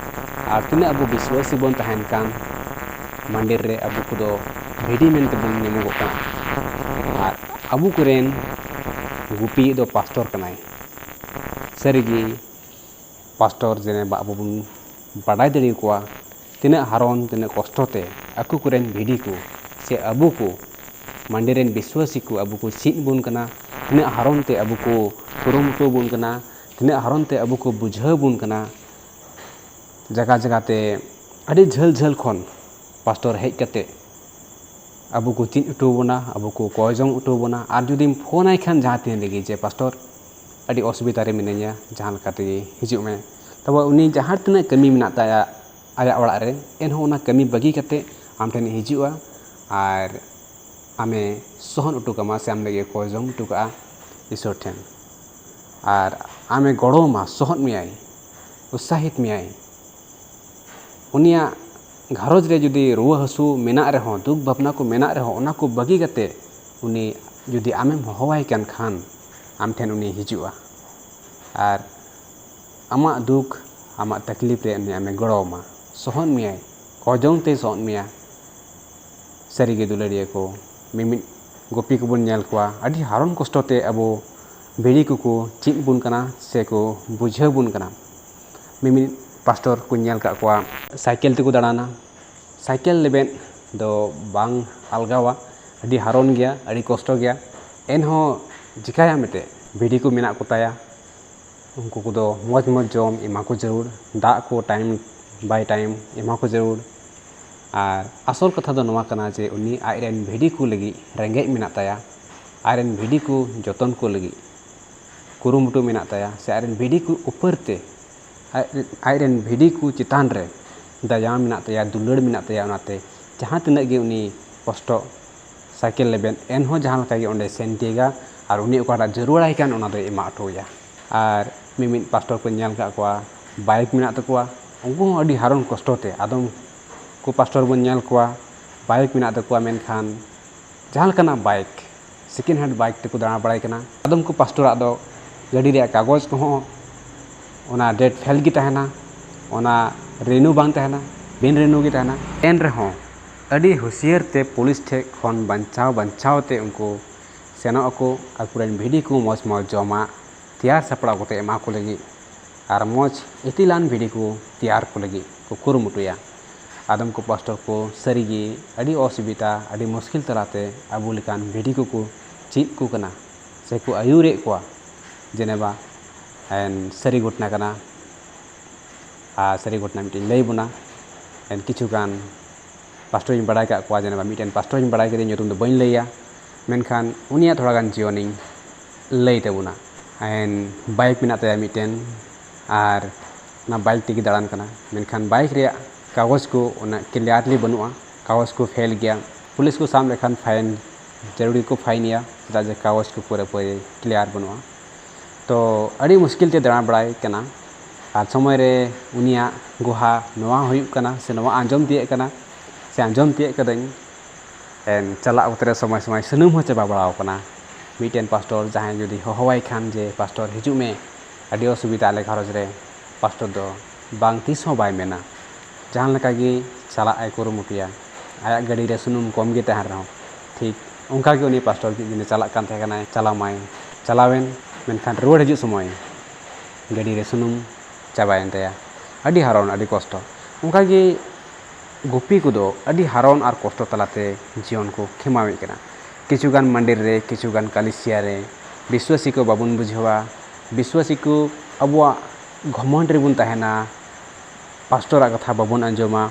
ᱟᱨ ᱛᱤᱱᱟᱹᱜ ᱟᱵᱚ ᱵᱤᱥᱣᱟᱥᱤ ᱵᱚᱱ ᱛᱟᱦᱮᱱ ᱠᱟᱱ, ᱢᱟᱱᱰᱤᱨ ᱨᱮ ᱟᱵᱚ ᱠᱚᱫᱚ ᱵᱷᱤᱰᱤ ᱢᱮᱱᱛᱮ ᱵᱚᱱ ᱧᱩᱢᱚᱜᱚᱜ ᱠᱟᱱᱟ᱾ ᱟᱨ ᱟᱵᱚ ᱠᱚᱨᱮᱱ ᱜᱩᱯᱤᱭᱤᱡ ᱫᱚ ᱯᱟᱥᱴᱚᱨ ᱠᱟᱱᱟᱭ᱾ ᱥᱟᱹᱨᱤᱜᱮ ᱯᱟᱥᱴᱚᱨ ᱡᱮᱱᱮᱵᱟ ᱟᱵᱚ ᱵᱚᱱ ᱵᱟᱰᱟᱭ ᱫᱟᱲᱮᱭᱟᱠᱚᱣᱟ, ᱛᱤᱱᱟᱹᱜ ᱦᱟᱨᱚᱱ, ᱛᱤᱱᱟᱹᱜ ᱠᱚᱥᱴᱚ ᱛᱮ ᱟᱠᱚ ᱠᱚᱨᱮᱱ ᱵᱷᱤᱰᱤ ᱠᱚ ᱥᱮ ᱟᱵᱚ ᱠᱚ, ᱢᱟᱱᱰᱤ ᱨᱮᱱ ᱵᱤᱥᱣᱟᱥᱤ ᱠᱚ ᱟᱵᱚ ᱠᱚ ᱪᱮᱫ ᱵᱚᱱ ᱠᱟᱱᱟ, ᱛᱤᱱᱟᱹᱜ ᱦᱟᱨᱚᱱ ᱛᱮ ᱟᱵᱚ ᱠᱚ ᱠᱩᱨᱩᱢᱩᱴᱩ ᱵᱚᱱ ᱠᱟᱱᱟ, ᱛᱤᱱᱟᱹᱜ ᱦᱟᱨᱚᱱ ᱛᱮ ᱟᱵᱚ ᱠᱚ ᱵᱩᱡᱷᱟᱹᱣ ᱵᱚᱱ ᱠᱟᱱᱟ᱾ ᱡᱟᱭᱜᱟ ᱡᱟᱭᱜᱟ ᱛᱮ ᱟᱹᱰᱤ ᱡᱷᱟᱹᱞ ᱡᱷᱟᱹᱞ ᱠᱷᱚᱱ ᱯᱟᱥᱴᱚᱨ ᱦᱮᱡ ᱠᱟᱛᱮ ᱟᱵᱚ ᱠᱚ ᱪᱮᱫ ᱦᱚᱴᱚ ᱵᱚᱱᱟ, ᱟᱵᱚ ᱠᱚ ᱠᱚᱭ ᱡᱚᱝ ᱦᱚᱴᱚ ᱵᱚᱱᱟ᱾ ᱟᱨ ᱡᱩᱫᱤᱢ ᱯᱷᱳᱱ ᱟᱭ ᱠᱷᱟᱱ ᱡᱟᱦᱟᱸ ᱛᱤᱱ ᱨᱮᱜᱮ ᱡᱮ, "ᱯᱟᱥᱴᱚᱨ, ᱟᱹᱰᱤ ᱚᱥᱩᱵᱤᱫᱷᱟ ᱨᱮ ᱢᱤᱱᱟᱹᱧᱟ, ᱡᱟᱦᱟᱸ ᱞᱮᱠᱟ ᱛᱮᱜᱮ ᱦᱤᱡᱩᱜ ᱢᱮ", ᱛᱚᱵᱮ ᱩᱱᱤ ᱡᱟᱦᱟᱸ ᱛᱤᱱᱟᱹᱜ ᱠᱟᱹᱢᱤ ᱢᱮᱱᱟᱜ ᱛᱟᱭᱟ ᱟᱭᱟᱜ ᱚᱲᱟᱜ ᱨᱮ, ᱮᱱᱦᱚᱸ ᱚᱱᱟ ᱠᱟᱹᱢᱤ ᱵᱟᱹᱜᱤ ᱠᱟᱛᱮ ᱟᱢ ᱴᱷᱮᱱᱮ ᱦᱤᱡᱩᱜᱼᱟ ᱟᱨ ᱟᱢᱮ ᱥᱚᱦᱚᱫ ᱦᱚᱴᱚ ᱠᱟᱢᱟ ᱥᱮ ᱟᱢ ᱞᱟᱹᱜᱤᱫ ᱮ ᱠᱚᱭ ᱡᱚᱝ ᱦᱚᱴᱚ ᱠᱟᱜᱼᱟ ᱤᱥᱚᱨ ᱴᱷᱮᱱ᱾ ᱟᱨ ᱟᱢᱮ ᱜᱚᱲᱚ ᱟᱢᱟ, ᱥᱚᱦᱚᱫ ᱢᱮᱭᱟᱭ, ᱩᱛᱥᱟᱦᱤᱛ ᱢᱮᱭᱟᱭ᱾ ᱩᱱᱤᱭᱟᱜ ᱜᱷᱟᱨᱚᱸᱡᱽ ᱨᱮ ᱡᱩᱫᱤ ᱨᱩᱣᱟᱹ ᱦᱟᱹᱥᱩ ᱢᱮᱱᱟᱜ ᱨᱮᱦᱚᱸ, ᱫᱩᱠ ᱵᱷᱟᱵᱽᱱᱟ ᱠᱚ ᱢᱮᱱᱟᱜ ᱨᱮᱦᱚᱸ, ᱚᱱᱟ ᱠᱚ ᱵᱟᱹᱜᱤ ᱠᱟᱛᱮ ᱩᱱᱤ ᱡᱩᱫᱤ ᱟᱢᱮᱢ ᱦᱚᱦᱚᱣᱟᱭ ᱠᱟᱱ ᱠᱷᱟᱱ, ᱟᱢ ᱴᱷᱮᱱ ᱩᱱᱤ ᱦᱤᱡᱩᱜᱼᱟ᱾ ᱟᱨ ᱟᱢᱟᱜ ᱫᱩᱠ, ᱟᱢᱟᱜ ᱛᱟᱠᱞᱤᱯ ᱨᱮ ᱩᱱᱤ ᱟᱢᱮ ᱜᱚᱲᱚ ᱟᱢᱟ, ᱥᱚᱦᱚᱫ ᱢᱮᱭᱟᱭ, ᱠᱚᱭ ᱡᱚᱝ ᱛᱮᱭ ᱥᱚᱦᱚᱫ ᱢᱮᱭᱟ᱾ ᱥᱟᱹᱨᱤᱜᱮ ᱫᱩᱞᱟᱹᱲᱤᱭᱟᱹ ᱠᱚ, ᱢᱤᱢᱤᱫ ᱜᱩᱯᱤ ᱠᱚᱵᱚᱱ ᱧᱮᱞ ᱠᱚᱣᱟ, ᱟᱹᱰᱤ ᱦᱟᱨᱚᱱ ᱠᱚᱥᱴᱚ ᱛᱮ ᱟᱵᱚ ᱵᱷᱤᱰᱤ ᱠᱚᱠᱚ ᱪᱮᱫ ᱵᱚᱱ ᱠᱟᱱᱟ ᱥᱮᱠᱚ ᱵᱩᱡᱷᱟᱹᱣ ᱵᱚᱱ ᱠᱟᱱᱟ᱾ ᱢᱤᱢᱤᱫ ᱯᱟᱥᱴᱚᱨ ᱠᱚ ᱧᱮᱞ ᱠᱟᱜ ᱠᱚᱣᱟ, ᱥᱟᱭᱠᱮᱞ ᱛᱮᱠᱚ ᱫᱟᱬᱟᱱᱟ᱾ ᱥᱟᱭᱠᱮᱞ ᱞᱮᱵᱮᱫ ᱫᱚ ᱵᱟᱝ ᱟᱞᱜᱟᱣᱟ, ᱟᱹᱰᱤ ᱦᱟᱨᱚᱱ ᱜᱮᱭᱟ, ᱟᱹᱰᱤ ᱠᱚᱥᱴᱚ ᱜᱮᱭᱟ᱾ ᱮᱱᱦᱚᱸ ᱪᱤᱠᱟᱹᱭᱟᱢ ᱮᱱᱛᱮᱫ, ᱵᱷᱤᱰᱤ ᱠᱚ ᱢᱮᱱᱟᱜ ᱠᱚᱛᱟᱭᱟ, ᱩᱱᱠᱩ ᱠᱚᱫᱚ ᱢᱚᱡᱽ ᱢᱚᱡᱽ ᱡᱚᱢ ᱮᱢᱟ ᱠᱚ ᱡᱟᱹᱨᱩᱲ, ᱫᱟᱜ ᱠᱚ time by time ᱮᱢᱟ ᱠᱚ ᱡᱟᱹᱨᱩᱲ᱾ ᱟᱨ ᱟᱥᱚᱞ ᱠᱟᱛᱷᱟ ᱫᱚ ᱱᱚᱣᱟ ᱠᱟᱱᱟ ᱡᱮ ᱩᱱᱤ ᱟᱡᱨᱮᱱ ᱵᱷᱤᱰᱤ ᱠᱚ ᱞᱟᱹᱜᱤᱫ ᱨᱮᱸᱜᱮᱡ ᱢᱮᱱᱟᱜ ᱛᱟᱭᱟ, ᱟᱡᱨᱮᱱ ᱵᱷᱤᱰᱤ ᱠᱚ ᱡᱚᱛᱚᱱ ᱠᱚ ᱞᱟᱹᱜᱤᱫ ᱠᱩᱨᱩᱢᱩᱴᱩ ᱢᱮᱱᱟᱜ ᱛᱟᱭᱟ, ᱥᱮ ᱟᱡᱨᱮᱱ ᱵᱷᱤᱰᱤ ᱠᱚ ᱩᱯᱟᱹᱨ ᱛᱮ ᱟᱡ, ᱟᱡᱨᱮᱱ ᱵᱷᱤᱰᱤ ᱠᱚ ᱪᱮᱛᱟᱱ ᱨᱮ ᱫᱟᱭᱟ ᱢᱮᱱᱟᱜ ᱛᱟᱭᱟ, ᱫᱩᱞᱟᱹᱲ ᱢᱮᱱᱟᱜ ᱛᱟᱭᱟ᱾ ᱚᱱᱟᱛᱮ ᱡᱟᱦᱟᱸ ᱛᱤᱱᱟᱹᱜ ᱜᱮ ᱩᱱᱤ ᱠᱚᱥᱴᱚ ᱥᱟᱭᱠᱮᱞ ᱞᱮᱵᱮᱫ, ᱮᱱᱦᱚᱸ ᱡᱟᱦᱟᱸ ᱞᱮᱠᱟ ᱜᱮ ᱚᱸᱰᱮ ᱥᱮᱱ ᱛᱤᱭᱟᱹᱜᱟ ᱟᱨ ᱩᱱᱤ ᱚᱠᱟᱴᱟᱜ ᱡᱟᱹᱨᱩᱲᱟᱭ ᱠᱟᱱ ᱚᱱᱟ ᱫᱚᱭ ᱮᱢᱟ ᱦᱚᱴᱚ ᱟᱭᱟ᱾ ᱟᱨ ᱢᱤᱢᱤᱫ ᱯᱟᱥᱴᱚᱨ ᱠᱚ ᱧᱮᱞ ᱠᱟᱜ ᱠᱚᱣᱟ, ᱵᱟᱭᱤᱠ ᱢᱮᱱᱟᱜ ᱛᱟᱠᱚᱣᱟ, ᱩᱱᱠᱩ ᱦᱚᱸ ᱟᱹᱰᱤ ᱦᱟᱨᱚᱱ ᱠᱚᱥᱴᱚ ᱛᱮ᱾ ᱟᱫᱚᱢ ᱠᱚ ᱯᱟᱥᱴᱚᱨ ᱵᱚᱱ ᱧᱮᱞ ᱠᱚᱣᱟ ᱵᱟᱭᱤᱠ ᱢᱮᱱᱟᱜ ᱛᱟᱠᱚᱣᱟ, ᱢᱮᱱᱠᱷᱟᱱ ᱡᱟᱦᱟᱸ ᱞᱮᱠᱟᱱᱟᱜ ᱵᱟᱭᱤᱠ, second hand ᱵᱟᱭᱤᱠ ᱛᱮᱠᱚ ᱫᱟᱬᱟ ᱵᱟᱲᱟᱭ ᱠᱟᱱᱟ᱾ ᱟᱫᱚᱢ ᱠᱚ ᱯᱟᱥᱴᱚᱨᱟᱜ ᱫᱚ ᱜᱟᱹᱰᱤ ᱨᱮᱭᱟᱜ ᱠᱟᱜᱚᱡᱽ ᱠᱚᱦᱚᱸ ᱚᱱᱟ date fail ᱜᱮ ᱛᱟᱦᱮᱱᱟ, ᱚᱱᱟ renew ᱵᱟᱝ ᱛᱟᱦᱮᱱᱟ, ᱵᱤᱱ renew ᱜᱮ ᱛᱟᱦᱮᱱᱟ᱾ ᱮᱱ ᱨᱮᱦᱚᱸ ᱟᱹᱰᱤ ᱦᱩᱥᱭᱟᱹᱨ ᱛᱮ ᱯᱩᱞᱤᱥ ᱴᱷᱮᱡ ᱠᱷᱚᱱ ᱵᱟᱧᱪᱟᱣ ᱵᱟᱧᱪᱟᱣ ᱛᱮ ᱩᱱᱠᱩ ᱥᱮᱱᱚᱜ ᱟᱠᱚ, ᱟᱠᱚᱨᱮᱱ ᱵᱷᱤᱰᱤ ᱠᱚ ᱢᱚᱡᱽ ᱢᱚᱡᱽ ᱡᱚᱢᱟᱜ ᱛᱮᱭᱟᱨ ᱥᱟᱯᱲᱟᱣ ᱠᱟᱛᱮ ᱮᱢᱟ ᱠᱚ ᱞᱟᱹᱜᱤᱫ᱾ ᱟᱨ ᱢᱚᱡᱽ ᱤᱛᱤᱞᱟᱱ ᱵᱷᱤᱰᱤ ᱠᱚ ᱛᱮᱭᱟᱨ ᱠᱚ ᱞᱟᱹᱜᱤᱫ ᱠᱚ ᱠᱩᱨᱩᱢᱩᱴᱩᱭᱟ᱾ ᱟᱫᱚᱢ ᱠᱚ ᱯᱟᱥᱴᱚᱨ ᱠᱚ ᱥᱟᱹᱨᱤᱜᱮ ᱟᱹᱰᱤ ᱚᱥᱩᱵᱤᱫᱷᱟ, ᱟᱹᱰᱤ ᱢᱩᱥᱠᱤᱞ ᱛᱟᱞᱟᱛᱮ ᱟᱵᱚ ᱞᱮᱠᱟᱱ ᱵᱷᱤᱰᱤ ᱠᱚᱠᱚ ᱪᱮᱫ ᱠᱚ ᱠᱟᱱᱟ ᱥᱮᱠᱚ ᱟᱹᱭᱩᱨᱮᱫ ᱠᱚᱣᱟ᱾ ᱡᱮᱱᱮᱵᱟ, ᱮᱱ ᱥᱟᱹᱨᱤ ᱜᱷᱚᱴᱚᱱᱟ ᱠᱟᱱᱟ᱾ ᱟᱨ ᱥᱟᱹᱨᱤ ᱜᱷᱚᱴᱚᱱᱟ ᱢᱤᱫᱴᱮᱱ ᱞᱟᱹᱭ ᱵᱚᱱᱟ᱾ ᱮᱱ ᱠᱤᱪᱷᱩ ᱜᱟᱱ ᱯᱟᱥᱴᱚᱨᱤᱧ ᱵᱟᱲᱟᱭ ᱠᱟᱜ ᱠᱚᱣᱟ, ᱡᱮᱱᱮᱵᱟ ᱢᱤᱫᱴᱮᱱ ᱯᱟᱥᱴᱚᱨᱤᱧ ᱵᱟᱲᱟᱭ ᱠᱮᱫᱮᱭᱟ, ᱧᱩᱛᱩᱢ ᱫᱚ ᱵᱟᱹᱧ ᱞᱟᱹᱭᱟ, ᱢᱮᱱᱠᱷᱟᱱ ᱩᱱᱤᱭᱟᱜ ᱛᱷᱚᱲᱟ ᱜᱟᱱ ᱡᱤᱭᱚᱱᱤᱧ ᱞᱟᱹᱭ ᱛᱟᱵᱚᱱᱟ᱾ ᱮᱱ ᱵᱟᱭᱤᱠ ᱢᱮᱱᱟᱜ ᱛᱟᱭᱟ ᱢᱤᱫᱴᱮᱱ, ᱟᱨ ᱚᱱᱟ ᱵᱟᱭᱤᱠ ᱛᱮᱜᱮ ᱫᱟᱬᱟᱱ ᱠᱟᱱᱟ, ᱢᱮᱱᱠᱷᱟᱱ ᱵᱟᱭᱤᱠ ᱨᱮᱭᱟᱜ ᱠᱟᱜᱚᱡᱽ ᱠᱚ ᱚᱱᱟ ᱠᱞᱤᱭᱟᱨᱞᱤ ᱵᱟᱹᱱᱩᱜᱼᱟ᱾ ᱠᱟᱜᱚᱡᱽ ᱠᱚ ᱯᱷᱮᱞ ᱜᱮᱭᱟ, ᱯᱩᱞᱤᱥ ᱠᱚ ᱥᱟᱵ ᱞᱮᱠᱷᱟᱱ ᱯᱷᱟᱭᱤᱱ ᱡᱟᱹᱨᱩᱲ ᱜᱮᱠᱚ ᱯᱷᱟᱭᱤᱱ ᱮᱭᱟ, ᱪᱮᱫᱟᱜ ᱡᱮ ᱠᱟᱜᱚᱡᱽ ᱠᱚ ᱯᱩᱨᱟᱹᱯᱩᱨᱤ ᱠᱞᱤᱭᱟᱨ ᱵᱟᱹᱱᱩᱜᱼᱟ᱾ ᱛᱚ ᱟᱹᱰᱤ ᱢᱩᱥᱠᱤᱞ ᱛᱮ ᱫᱟᱬᱟ ᱵᱟᱲᱟᱭ ᱠᱟᱱᱟ᱾ ᱟᱨ ᱥᱚᱢᱚᱭ ᱨᱮ ᱩᱱᱤᱭᱟᱜ ᱜᱚᱦᱟ ᱱᱚᱣᱟ ᱦᱩᱭᱩᱜ ᱠᱟᱱᱟ ᱥᱮ ᱱᱚᱣᱟ ᱟᱸᱡᱚᱢ ᱛᱤᱭᱟᱹᱜ ᱠᱟᱱᱟ ᱥᱮ ᱟᱸᱡᱚᱢ ᱛᱤᱭᱟᱹᱜ ᱠᱟᱹᱫᱟᱹᱧ, ᱮᱱ ᱪᱟᱞᱟᱜ ᱚᱠᱛᱮ ᱨᱮ ᱥᱚᱢᱚᱭ ᱥᱚᱢᱚᱭ ᱥᱩᱱᱩᱢ ᱦᱚᱸ ᱪᱟᱵᱟ ᱵᱟᱲᱟᱣ ᱠᱟᱱᱟ᱾ ᱢᱤᱫᱴᱮᱱ ᱯᱟᱥᱴᱚᱨ ᱡᱟᱦᱟᱸᱭ ᱡᱩᱫᱤ ᱦᱚᱦᱚᱣᱟᱭ ᱠᱷᱟᱱ ᱡᱮ, "ᱯᱟᱥᱴᱚᱨ ᱦᱤᱡᱩᱜ ᱢᱮ, ᱟᱹᱰᱤ ᱚᱥᱩᱵᱤᱫᱷᱟ ᱟᱞᱮ ᱜᱷᱟᱨᱚᱸᱡᱽ ᱨᱮ", ᱯᱟᱥᱴᱚᱨ ᱫᱚ ᱵᱟᱝ, ᱛᱤᱥ ᱦᱚᱸ ᱵᱟᱭ ᱢᱮᱱᱟ᱾ ᱡᱟᱦᱟᱸ ᱞᱮᱠᱟ ᱜᱮ ᱪᱟᱞᱟᱜ ᱮ ᱠᱩᱨᱩᱢᱩᱴᱩᱭᱟ, ᱟᱭᱟᱜ ᱜᱟᱹᱰᱤ ᱨᱮ ᱥᱩᱱᱩᱢ ᱠᱚᱢ ᱜᱮ ᱛᱟᱦᱮᱱ ᱨᱮᱦᱚᱸ᱾ ᱴᱷᱤᱠ ᱚᱱᱠᱟ ᱜᱮ ᱩᱱᱤ ᱯᱟᱥᱴᱚᱨ ᱢᱤᱫ ᱫᱤᱱᱮ ᱪᱟᱞᱟᱜ ᱠᱟᱱ ᱛᱟᱦᱮᱸ ᱠᱟᱱᱟᱭ, ᱪᱟᱞᱟᱣ ᱢᱟᱭ ᱪᱟᱞᱟᱣᱮᱱ, ᱢᱮᱱᱠᱷᱟᱱ ᱨᱩᱣᱟᱹᱲ ᱦᱤᱡᱩᱜ ᱥᱚᱢᱚᱭ ᱜᱟᱹᱰᱤ ᱨᱮ ᱥᱩᱱᱩᱢ ᱪᱟᱵᱟᱭᱮᱱ ᱛᱟᱭᱟ᱾ ᱟᱹᱰᱤ ᱦᱟᱨᱚᱱ, ᱟᱹᱰᱤ ᱠᱚᱥᱴᱚ᱾ ᱚᱱᱠᱟ ᱜᱮ ᱜᱩᱯᱤ ᱠᱚᱫᱚ ᱟᱹᱰᱤ ᱦᱟᱨᱚᱱ ᱟᱨ ᱠᱚᱥᱴᱚ ᱛᱟᱞᱟᱛᱮ ᱡᱤᱭᱚᱱ ᱠᱚ ᱠᱷᱮᱢᱟᱣᱮᱫ ᱠᱟᱱᱟ᱾ ᱠᱤᱪᱷᱩ ᱜᱟᱱ ᱢᱟᱱᱰᱤᱨ ᱨᱮ, ᱠᱤᱪᱷᱩ ᱜᱟᱱ ᱠᱟᱞᱤᱥᱤᱭᱟ ᱨᱮ ᱵᱤᱥᱣᱟᱥᱤ ᱠᱚ ᱵᱟᱵᱚᱱ ᱵᱩᱡᱷᱟᱹᱣᱟ, ᱵᱤᱥᱣᱟᱥᱤ ᱠᱚ ᱟᱵᱚᱣᱟᱜ ᱜᱷᱚᱢᱚᱱᱰ ᱨᱮᱵᱚᱱ ᱛᱟᱦᱮᱱᱟ, ᱯᱟᱥᱴᱚᱨᱟᱜ ᱠᱟᱛᱷᱟ ᱵᱟᱵᱚᱱ ᱟᱸᱡᱚᱢᱟ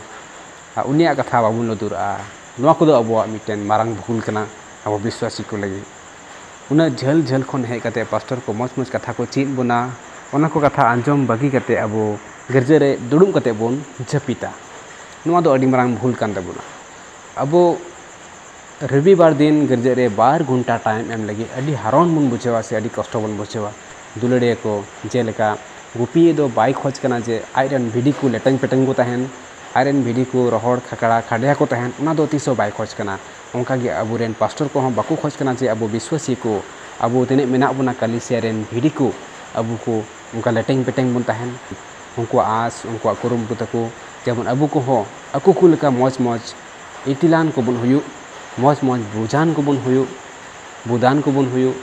ᱟᱨ ᱩᱱᱤᱭᱟᱜ ᱠᱟᱛᱷᱟ ᱵᱟᱵᱚᱱ ᱞᱩᱛᱩᱨᱟᱜᱼᱟ᱾ ᱱᱚᱣᱟ ᱠᱚᱫᱚ ᱟᱵᱚᱣᱟᱜ ᱢᱤᱫᱴᱮᱱ ᱢᱟᱨᱟᱝ ᱵᱷᱩᱞ ᱠᱟᱱᱟ ᱟᱵᱚ ᱵᱤᱥᱣᱟᱥᱤ ᱠᱚ ᱞᱟᱹᱜᱤᱫ᱾ ᱩᱱᱟᱹᱜ ᱡᱷᱟᱹᱞ ᱡᱷᱟᱹᱞ ᱠᱷᱚᱱ ᱦᱮᱡ ᱠᱟᱛᱮ ᱯᱟᱥᱴᱚᱨ ᱠᱚ ᱢᱚᱡᱽ ᱢᱚᱡᱽ ᱠᱟᱛᱷᱟ ᱠᱚ ᱪᱮᱫ ᱵᱚᱱᱟ, ᱚᱱᱟ ᱠᱚ ᱠᱟᱛᱷᱟ ᱟᱸᱡᱚᱢ ᱵᱟᱹᱜᱤ ᱠᱟᱛᱮ ᱟᱵᱚ ᱜᱤᱨᱡᱟᱹ ᱨᱮ ᱫᱩᱲᱩᱵ ᱠᱟᱛᱮ ᱵᱚᱱ ᱡᱟᱹᱯᱤᱫᱟ᱾ ᱱᱚᱣᱟ ᱫᱚ ᱟᱹᱰᱤ ᱢᱟᱨᱟᱝ ᱵᱷᱩᱞ ᱠᱟᱱ ᱛᱟᱵᱚᱱᱟ᱾ ᱟᱵᱚ ᱨᱚᱵᱤᱵᱟᱨ ᱫᱤᱱ ᱜᱤᱨᱡᱟᱹ ᱨᱮ ᱵᱟᱨ ᱜᱷᱚᱱᱴᱟ ᱴᱟᱭᱤᱢ ᱮᱢ ᱞᱟᱹᱜᱤᱫ ᱟᱹᱰᱤ ᱦᱟᱨᱚᱱ ᱵᱚᱱ ᱵᱩᱡᱷᱟᱹᱣᱟ ᱥᱮ ᱟᱹᱰᱤ ᱠᱚᱥᱴᱚ ᱵᱚᱱ ᱵᱩᱡᱷᱟᱹᱣᱟ᱾ ᱫᱩᱞᱟᱹᱲᱤᱭᱟᱹ ᱠᱚ, ᱡᱮᱞᱮᱠᱟ ᱜᱩᱯᱤ ᱫᱚ ᱵᱟᱭ ᱠᱷᱚᱡᱽ ᱠᱟᱱᱟ ᱡᱮ ᱟᱡ ᱨᱮᱱ ᱵᱷᱤᱰᱤ ᱠᱚ ᱞᱮᱴᱮᱝ ᱯᱮᱴᱮᱝ ᱠᱚ ᱛᱟᱦᱮᱱ, ᱟᱡ ᱨᱮᱱ ᱵᱷᱤᱰᱤ ᱠᱚ ᱨᱚᱦᱚᱲ ᱠᱷᱟᱠᱲᱟ ᱠᱷᱟᱰᱭᱟ ᱠᱚ ᱛᱟᱦᱮᱱ, ᱚᱱᱟ ᱫᱚ ᱛᱤᱥ ᱦᱚᱸ ᱵᱟᱭ ᱠᱷᱚᱡᱽ ᱠᱟᱱᱟ᱾ ᱚᱱᱠᱟ ᱜᱮ ᱟᱵᱚ ᱨᱮᱱ ᱯᱟᱥᱴᱚᱨ ᱠᱚᱦᱚᱸ ᱵᱟᱠᱚ ᱠᱷᱚᱡᱽ ᱠᱟᱱᱟ ᱡᱮ ᱟᱵᱚ ᱵᱤᱥᱣᱟᱥᱤ ᱠᱚ, ᱟᱵᱚ ᱛᱤᱱᱟᱹᱜ ᱢᱮᱱᱟᱜ ᱵᱚᱱᱟ ᱠᱟᱞᱤᱥᱤᱭᱟ ᱨᱮᱱ ᱵᱷᱤᱰᱤ ᱠᱚ, ᱟᱵᱚ ᱠᱚ ᱚᱱᱠᱟ ᱞᱮᱴᱮᱝ ᱯᱮᱴᱮᱝ ᱵᱚᱱ ᱛᱟᱦᱮᱱ᱾ ᱩᱱᱠᱩᱣᱟᱜ ᱟᱸᱥ, ᱩᱱᱠᱩᱣᱟᱜ ᱠᱩᱨᱩᱢᱩᱴᱩ ᱛᱟᱠᱚ, ᱡᱮᱢᱚᱱ ᱟᱵᱚ ᱠᱚᱦᱚᱸ ᱟᱠᱚ ᱠᱚ ᱞᱮᱠᱟ ᱢᱚᱡᱽ ᱢᱚᱡᱽ ᱤᱛᱤᱞᱟᱱ ᱠᱚᱵᱚᱱ ᱦᱩᱭᱩᱜ, ᱢᱚᱡᱽ ᱢᱚᱡᱽ ᱵᱩᱡᱟᱱ ᱠᱚᱵᱚᱱ ᱦᱩᱭᱩᱜ, ᱵᱩᱫᱟᱱ ᱠᱚᱵᱚᱱ ᱦᱩᱭᱩᱜ,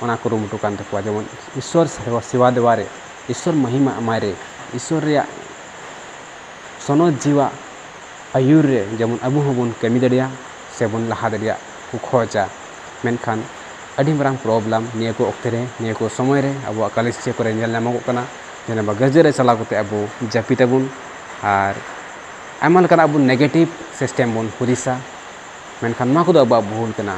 ᱚᱱᱟ ᱠᱩᱨᱩᱢᱩᱴᱩ ᱠᱟᱱ ᱛᱟᱠᱚᱣᱟ᱾ ᱡᱮᱢᱚᱱ ᱤᱥᱥᱚᱨ ᱥᱮᱵᱟ, ᱥᱮᱵᱟ ᱫᱮᱵᱟ ᱨᱮ, ᱤᱥᱥᱚᱨ ᱢᱚᱦᱤᱢᱟ ᱮᱢᱟᱭ ᱨᱮ, ᱤᱥᱥᱚᱨ ᱨᱮᱭᱟᱜ ᱥᱚᱱᱚᱛ ᱡᱤᱣᱟ ᱟᱹᱭᱩᱨ ᱨᱮ ᱡᱮᱢᱚᱱ ᱟᱵᱚ ᱦᱚᱸᱵᱚᱱ ᱠᱟᱹᱢᱤ ᱫᱟᱲᱮᱭᱟᱜ ᱥᱮᱵᱚᱱ ᱞᱟᱦᱟ ᱫᱟᱲᱮᱭᱟᱜ ᱠᱚ ᱠᱷᱚᱡᱟ᱾ ᱢᱮᱱᱠᱷᱟᱱ ᱟᱹᱰᱤ ᱢᱟᱨᱟᱝ ᱯᱨᱚᱵᱞᱮᱢ ᱱᱤᱭᱟᱹ ᱠᱚ ᱚᱠᱛᱮ ᱨᱮ, ᱱᱤᱭᱟᱹ ᱠᱚ ᱥᱚᱢᱚᱭ ᱨᱮ ᱟᱵᱚᱣᱟᱜ ᱠᱟᱞᱮᱥᱴᱤᱭᱟ ᱠᱚᱨᱮ ᱧᱮᱞ ᱧᱟᱢᱚᱜᱚᱜ ᱠᱟᱱᱟ᱾ ᱡᱮᱱᱚ ᱵᱟ ᱜᱤᱨᱡᱟᱹ ᱨᱮ ᱪᱟᱞᱟᱣ ᱠᱟᱛᱮ ᱟᱵᱚ ᱡᱟᱹᱯᱤᱫ ᱟᱵᱚᱱ ᱟᱨ ᱟᱭᱢᱟ ᱞᱮᱠᱟᱱᱟᱜ ᱟᱵᱚ ᱱᱮᱜᱮᱴᱤᱵᱷ ᱥᱤᱥᱴᱮᱢ ᱵᱚᱱ ᱦᱩᱫᱤᱥᱟ᱾ ᱢᱮᱱᱠᱷᱟᱱ ᱱᱚᱣᱟ ᱠᱚᱫᱚ ᱟᱵᱚᱣᱟᱜ ᱵᱷᱩᱞ ᱠᱟᱱᱟ᱾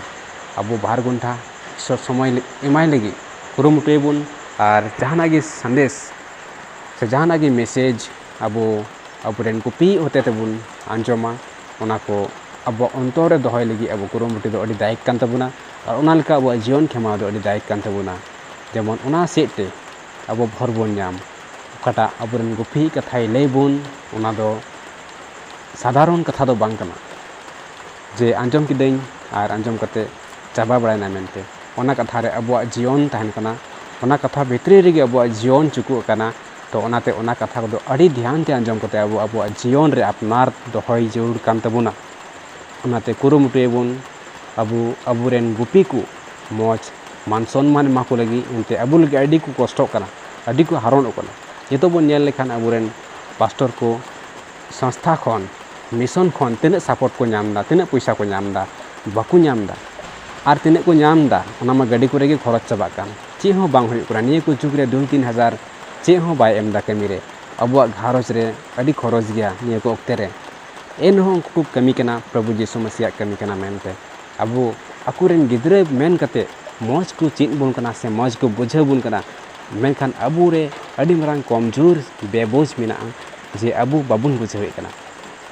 ᱟᱵᱚ ᱵᱟᱨ ᱜᱷᱚᱱᱴᱟ ᱤᱥᱥᱚᱨ ᱥᱚᱢᱚᱭ ᱮᱢᱟᱭ ᱞᱟᱹᱜᱤᱫ ᱠᱩᱨᱩᱢᱩᱴᱩᱭᱟᱵᱚᱱ ᱟᱨ ᱡᱟᱦᱟᱱᱟᱜ ᱜᱮ ᱥᱟᱸᱫᱮᱥ ᱥᱮ ᱡᱟᱦᱟᱱᱟᱜ ᱜᱮ message ᱟᱵᱚ ᱟᱵᱚᱨᱮᱱ ᱜᱩᱯᱤ ᱦᱚᱛᱮ ᱛᱮᱵᱚᱱ ᱟᱸᱡᱚᱢᱟ, ᱚᱱᱟ ᱠᱚ ᱟᱵᱚᱣᱟᱜ ᱚᱱᱛᱚᱨ ᱨᱮ ᱫᱚᱦᱚᱭ ᱞᱟᱹᱜᱤᱫ ᱟᱵᱚ ᱠᱩᱨᱩᱢᱩᱴᱩ ᱫᱚ ᱟᱹᱰᱤ ᱫᱟᱭᱤᱠ ᱠᱟᱱ ᱛᱟᱵᱚᱱᱟ᱾ ᱟᱨ ᱚᱱᱟ ᱞᱮᱠᱟ ᱟᱵᱚᱣᱟᱜ ᱡᱤᱭᱚᱱ ᱠᱷᱮᱢᱟᱣ ᱫᱚ ᱟᱹᱰᱤ ᱫᱟᱭᱤᱠ ᱠᱟᱱ ᱛᱟᱵᱚᱱᱟ᱾ ᱡᱮᱢᱚᱱ ᱚᱱᱟ ᱥᱮᱫ ᱛᱮ ᱟᱵᱚ ᱵᱷᱚᱨ ᱵᱚᱱ ᱧᱟᱢ, ᱚᱠᱟᱴᱟᱜ ᱟᱵᱚᱨᱮᱱ ᱜᱩᱯᱤ ᱠᱟᱛᱷᱟᱭ ᱞᱟᱹᱭ ᱵᱚᱱ, ᱚᱱᱟ ᱫᱚ ᱥᱟᱫᱷᱟᱨᱚᱱ ᱠᱟᱛᱷᱟ ᱫᱚ ᱵᱟᱝ ᱠᱟᱱᱟ ᱡᱮ ᱟᱸᱡᱚᱢ ᱠᱤᱫᱟᱹᱧ ᱟᱨ ᱟᱸᱡᱚᱢ ᱠᱟᱛᱮ ᱪᱟᱵᱟ ᱵᱟᱲᱟᱭᱮᱱᱟ ᱢᱮᱱᱛᱮ᱾ ᱚᱱᱟ ᱠᱟᱛᱷᱟ ᱨᱮ ᱟᱵᱚᱣᱟᱜ ᱡᱤᱭᱚᱱ ᱛᱟᱦᱮᱱ ᱠᱟᱱᱟ, ᱚᱱᱟ ᱠᱟᱛᱷᱟ ᱵᱷᱤᱛᱨᱤ ᱨᱮᱜᱮ ᱟᱵᱚᱣᱟᱜ ᱡᱤᱭᱚᱱ ᱪᱩᱠᱩᱜ ᱟᱠᱟᱱᱟ᱾ ᱛᱚ ᱚᱱᱟᱛᱮ ᱚᱱᱟ ᱠᱟᱛᱷᱟ ᱠᱚᱫᱚ ᱟᱹᱰᱤ ᱫᱷᱮᱭᱟᱱ ᱛᱮ ᱟᱸᱡᱚᱢ ᱠᱟᱛᱮ ᱟᱵᱚ ᱟᱵᱚᱣᱟᱜ ᱡᱤᱭᱚᱱ ᱨᱮ ᱟᱯᱱᱟᱨ ᱫᱚᱦᱚᱭ ᱡᱟᱹᱨᱩᱲ ᱠᱟᱱ ᱛᱟᱵᱚᱱᱟ᱾ ᱚᱱᱟᱛᱮ ᱠᱩᱨᱩᱢᱩᱴᱩᱭᱟᱵᱚᱱ ᱟᱵᱚ ᱟᱵᱚᱨᱮᱱ ᱜᱩᱯᱤ ᱠᱚ ᱢᱚᱡᱽ ᱢᱟᱱ ᱥᱚᱱᱢᱟᱱ ᱮᱢᱟ ᱠᱚ ᱞᱟᱹᱜᱤᱫ᱾ ᱮᱱᱛᱮ ᱟᱵᱚ ᱞᱟᱹᱜᱤᱫ ᱟᱹᱰᱤ ᱠᱚ ᱠᱚᱥᱴᱚᱜ ᱠᱟᱱᱟ, ᱟᱹᱰᱤ ᱠᱚ ᱦᱟᱨᱚᱱᱚᱜ ᱠᱟᱱᱟ᱾ ᱱᱤᱛᱚᱜ ᱵᱚᱱ ᱧᱮᱞ ᱞᱮᱠᱷᱟᱱ ᱟᱵᱚᱨᱮᱱ ᱯᱟᱥᱴᱚᱨ ᱠᱚ ᱥᱚᱝᱥᱛᱷᱟ ᱠᱷᱚᱱ, ᱢᱤᱥᱚᱱ ᱠᱷᱚᱱ ᱛᱤᱱᱟᱹᱜ support ᱠᱚ ᱧᱟᱢ ᱮᱫᱟ, ᱛᱤᱱᱟᱹᱜ ᱯᱚᱭᱥᱟ ᱠᱚ ᱧᱟᱢ ᱮᱫᱟ? ᱵᱟᱠᱚ ᱧᱟᱢ ᱮᱫᱟ᱾ ᱟᱨ ᱛᱤᱱᱟᱹᱜ ᱠᱚ ᱧᱟᱢ ᱮᱫᱟ, ᱚᱱᱟ ᱢᱟ ᱜᱟᱹᱰᱤ ᱠᱚᱨᱮ ᱜᱮ ᱠᱷᱚᱨᱚᱪ ᱪᱟᱵᱟᱜ ᱠᱟᱱ᱾ ᱪᱮᱫ ᱦᱚᱸ ᱵᱟᱝ ᱦᱩᱭᱩᱜ ᱠᱟᱱᱟ᱾ ᱱᱤᱭᱟᱹ ᱠᱚ ᱡᱩᱜᱽ ᱨᱮ ᱫᱩᱭ ᱛᱤᱱ ᱦᱟᱡᱟᱨ ᱪᱮᱫ ᱦᱚᱸ ᱵᱟᱭ ᱮᱢ ᱮᱫᱟ ᱠᱟᱹᱢᱤ ᱨᱮ᱾ ᱟᱵᱚᱣᱟᱜ ᱜᱷᱟᱨᱚᱸᱡᱽ ᱨᱮ ᱟᱹᱰᱤ ᱠᱷᱚᱨᱚᱪ ᱜᱮᱭᱟ ᱱᱤᱭᱟᱹ ᱠᱚ ᱚᱠᱛᱮ ᱨᱮ᱾ ᱮᱱ ᱨᱮᱦᱚᱸ ᱩᱱᱠᱩ ᱠᱚ ᱠᱟᱹᱢᱤ ᱠᱟᱱᱟ, ᱯᱨᱚᱵᱷᱩ ᱡᱤᱥᱩ ᱢᱟᱥᱤᱭᱟᱜ ᱠᱟᱹᱢᱤ ᱠᱟᱱᱟ ᱢᱮᱱᱛᱮ᱾ ᱟᱵᱚ ᱟᱠᱚᱨᱮᱱ ᱜᱤᱫᱽᱨᱟᱹ ᱢᱮᱱ ᱠᱟᱛᱮ ᱢᱚᱡᱽ ᱠᱚ ᱪᱮᱫ ᱵᱚᱱ ᱠᱟᱱᱟ ᱥᱮ ᱢᱚᱡᱽ ᱠᱚ ᱵᱩᱡᱷᱟᱹᱣ ᱵᱚᱱ ᱠᱟᱱᱟ, ᱢᱮᱱᱠᱷᱟᱱ ᱟᱵᱚᱨᱮ ᱟᱹᱰᱤ ᱢᱟᱨᱟᱝ ᱠᱚᱢᱡᱳᱨ ᱵᱮᱵᱩᱡᱽ ᱢᱮᱱᱟᱜᱼᱟ ᱡᱮ ᱟᱵᱚ ᱵᱟᱵᱚᱱ ᱵᱩᱡᱷᱟᱹᱣᱮᱫ ᱠᱟᱱᱟ᱾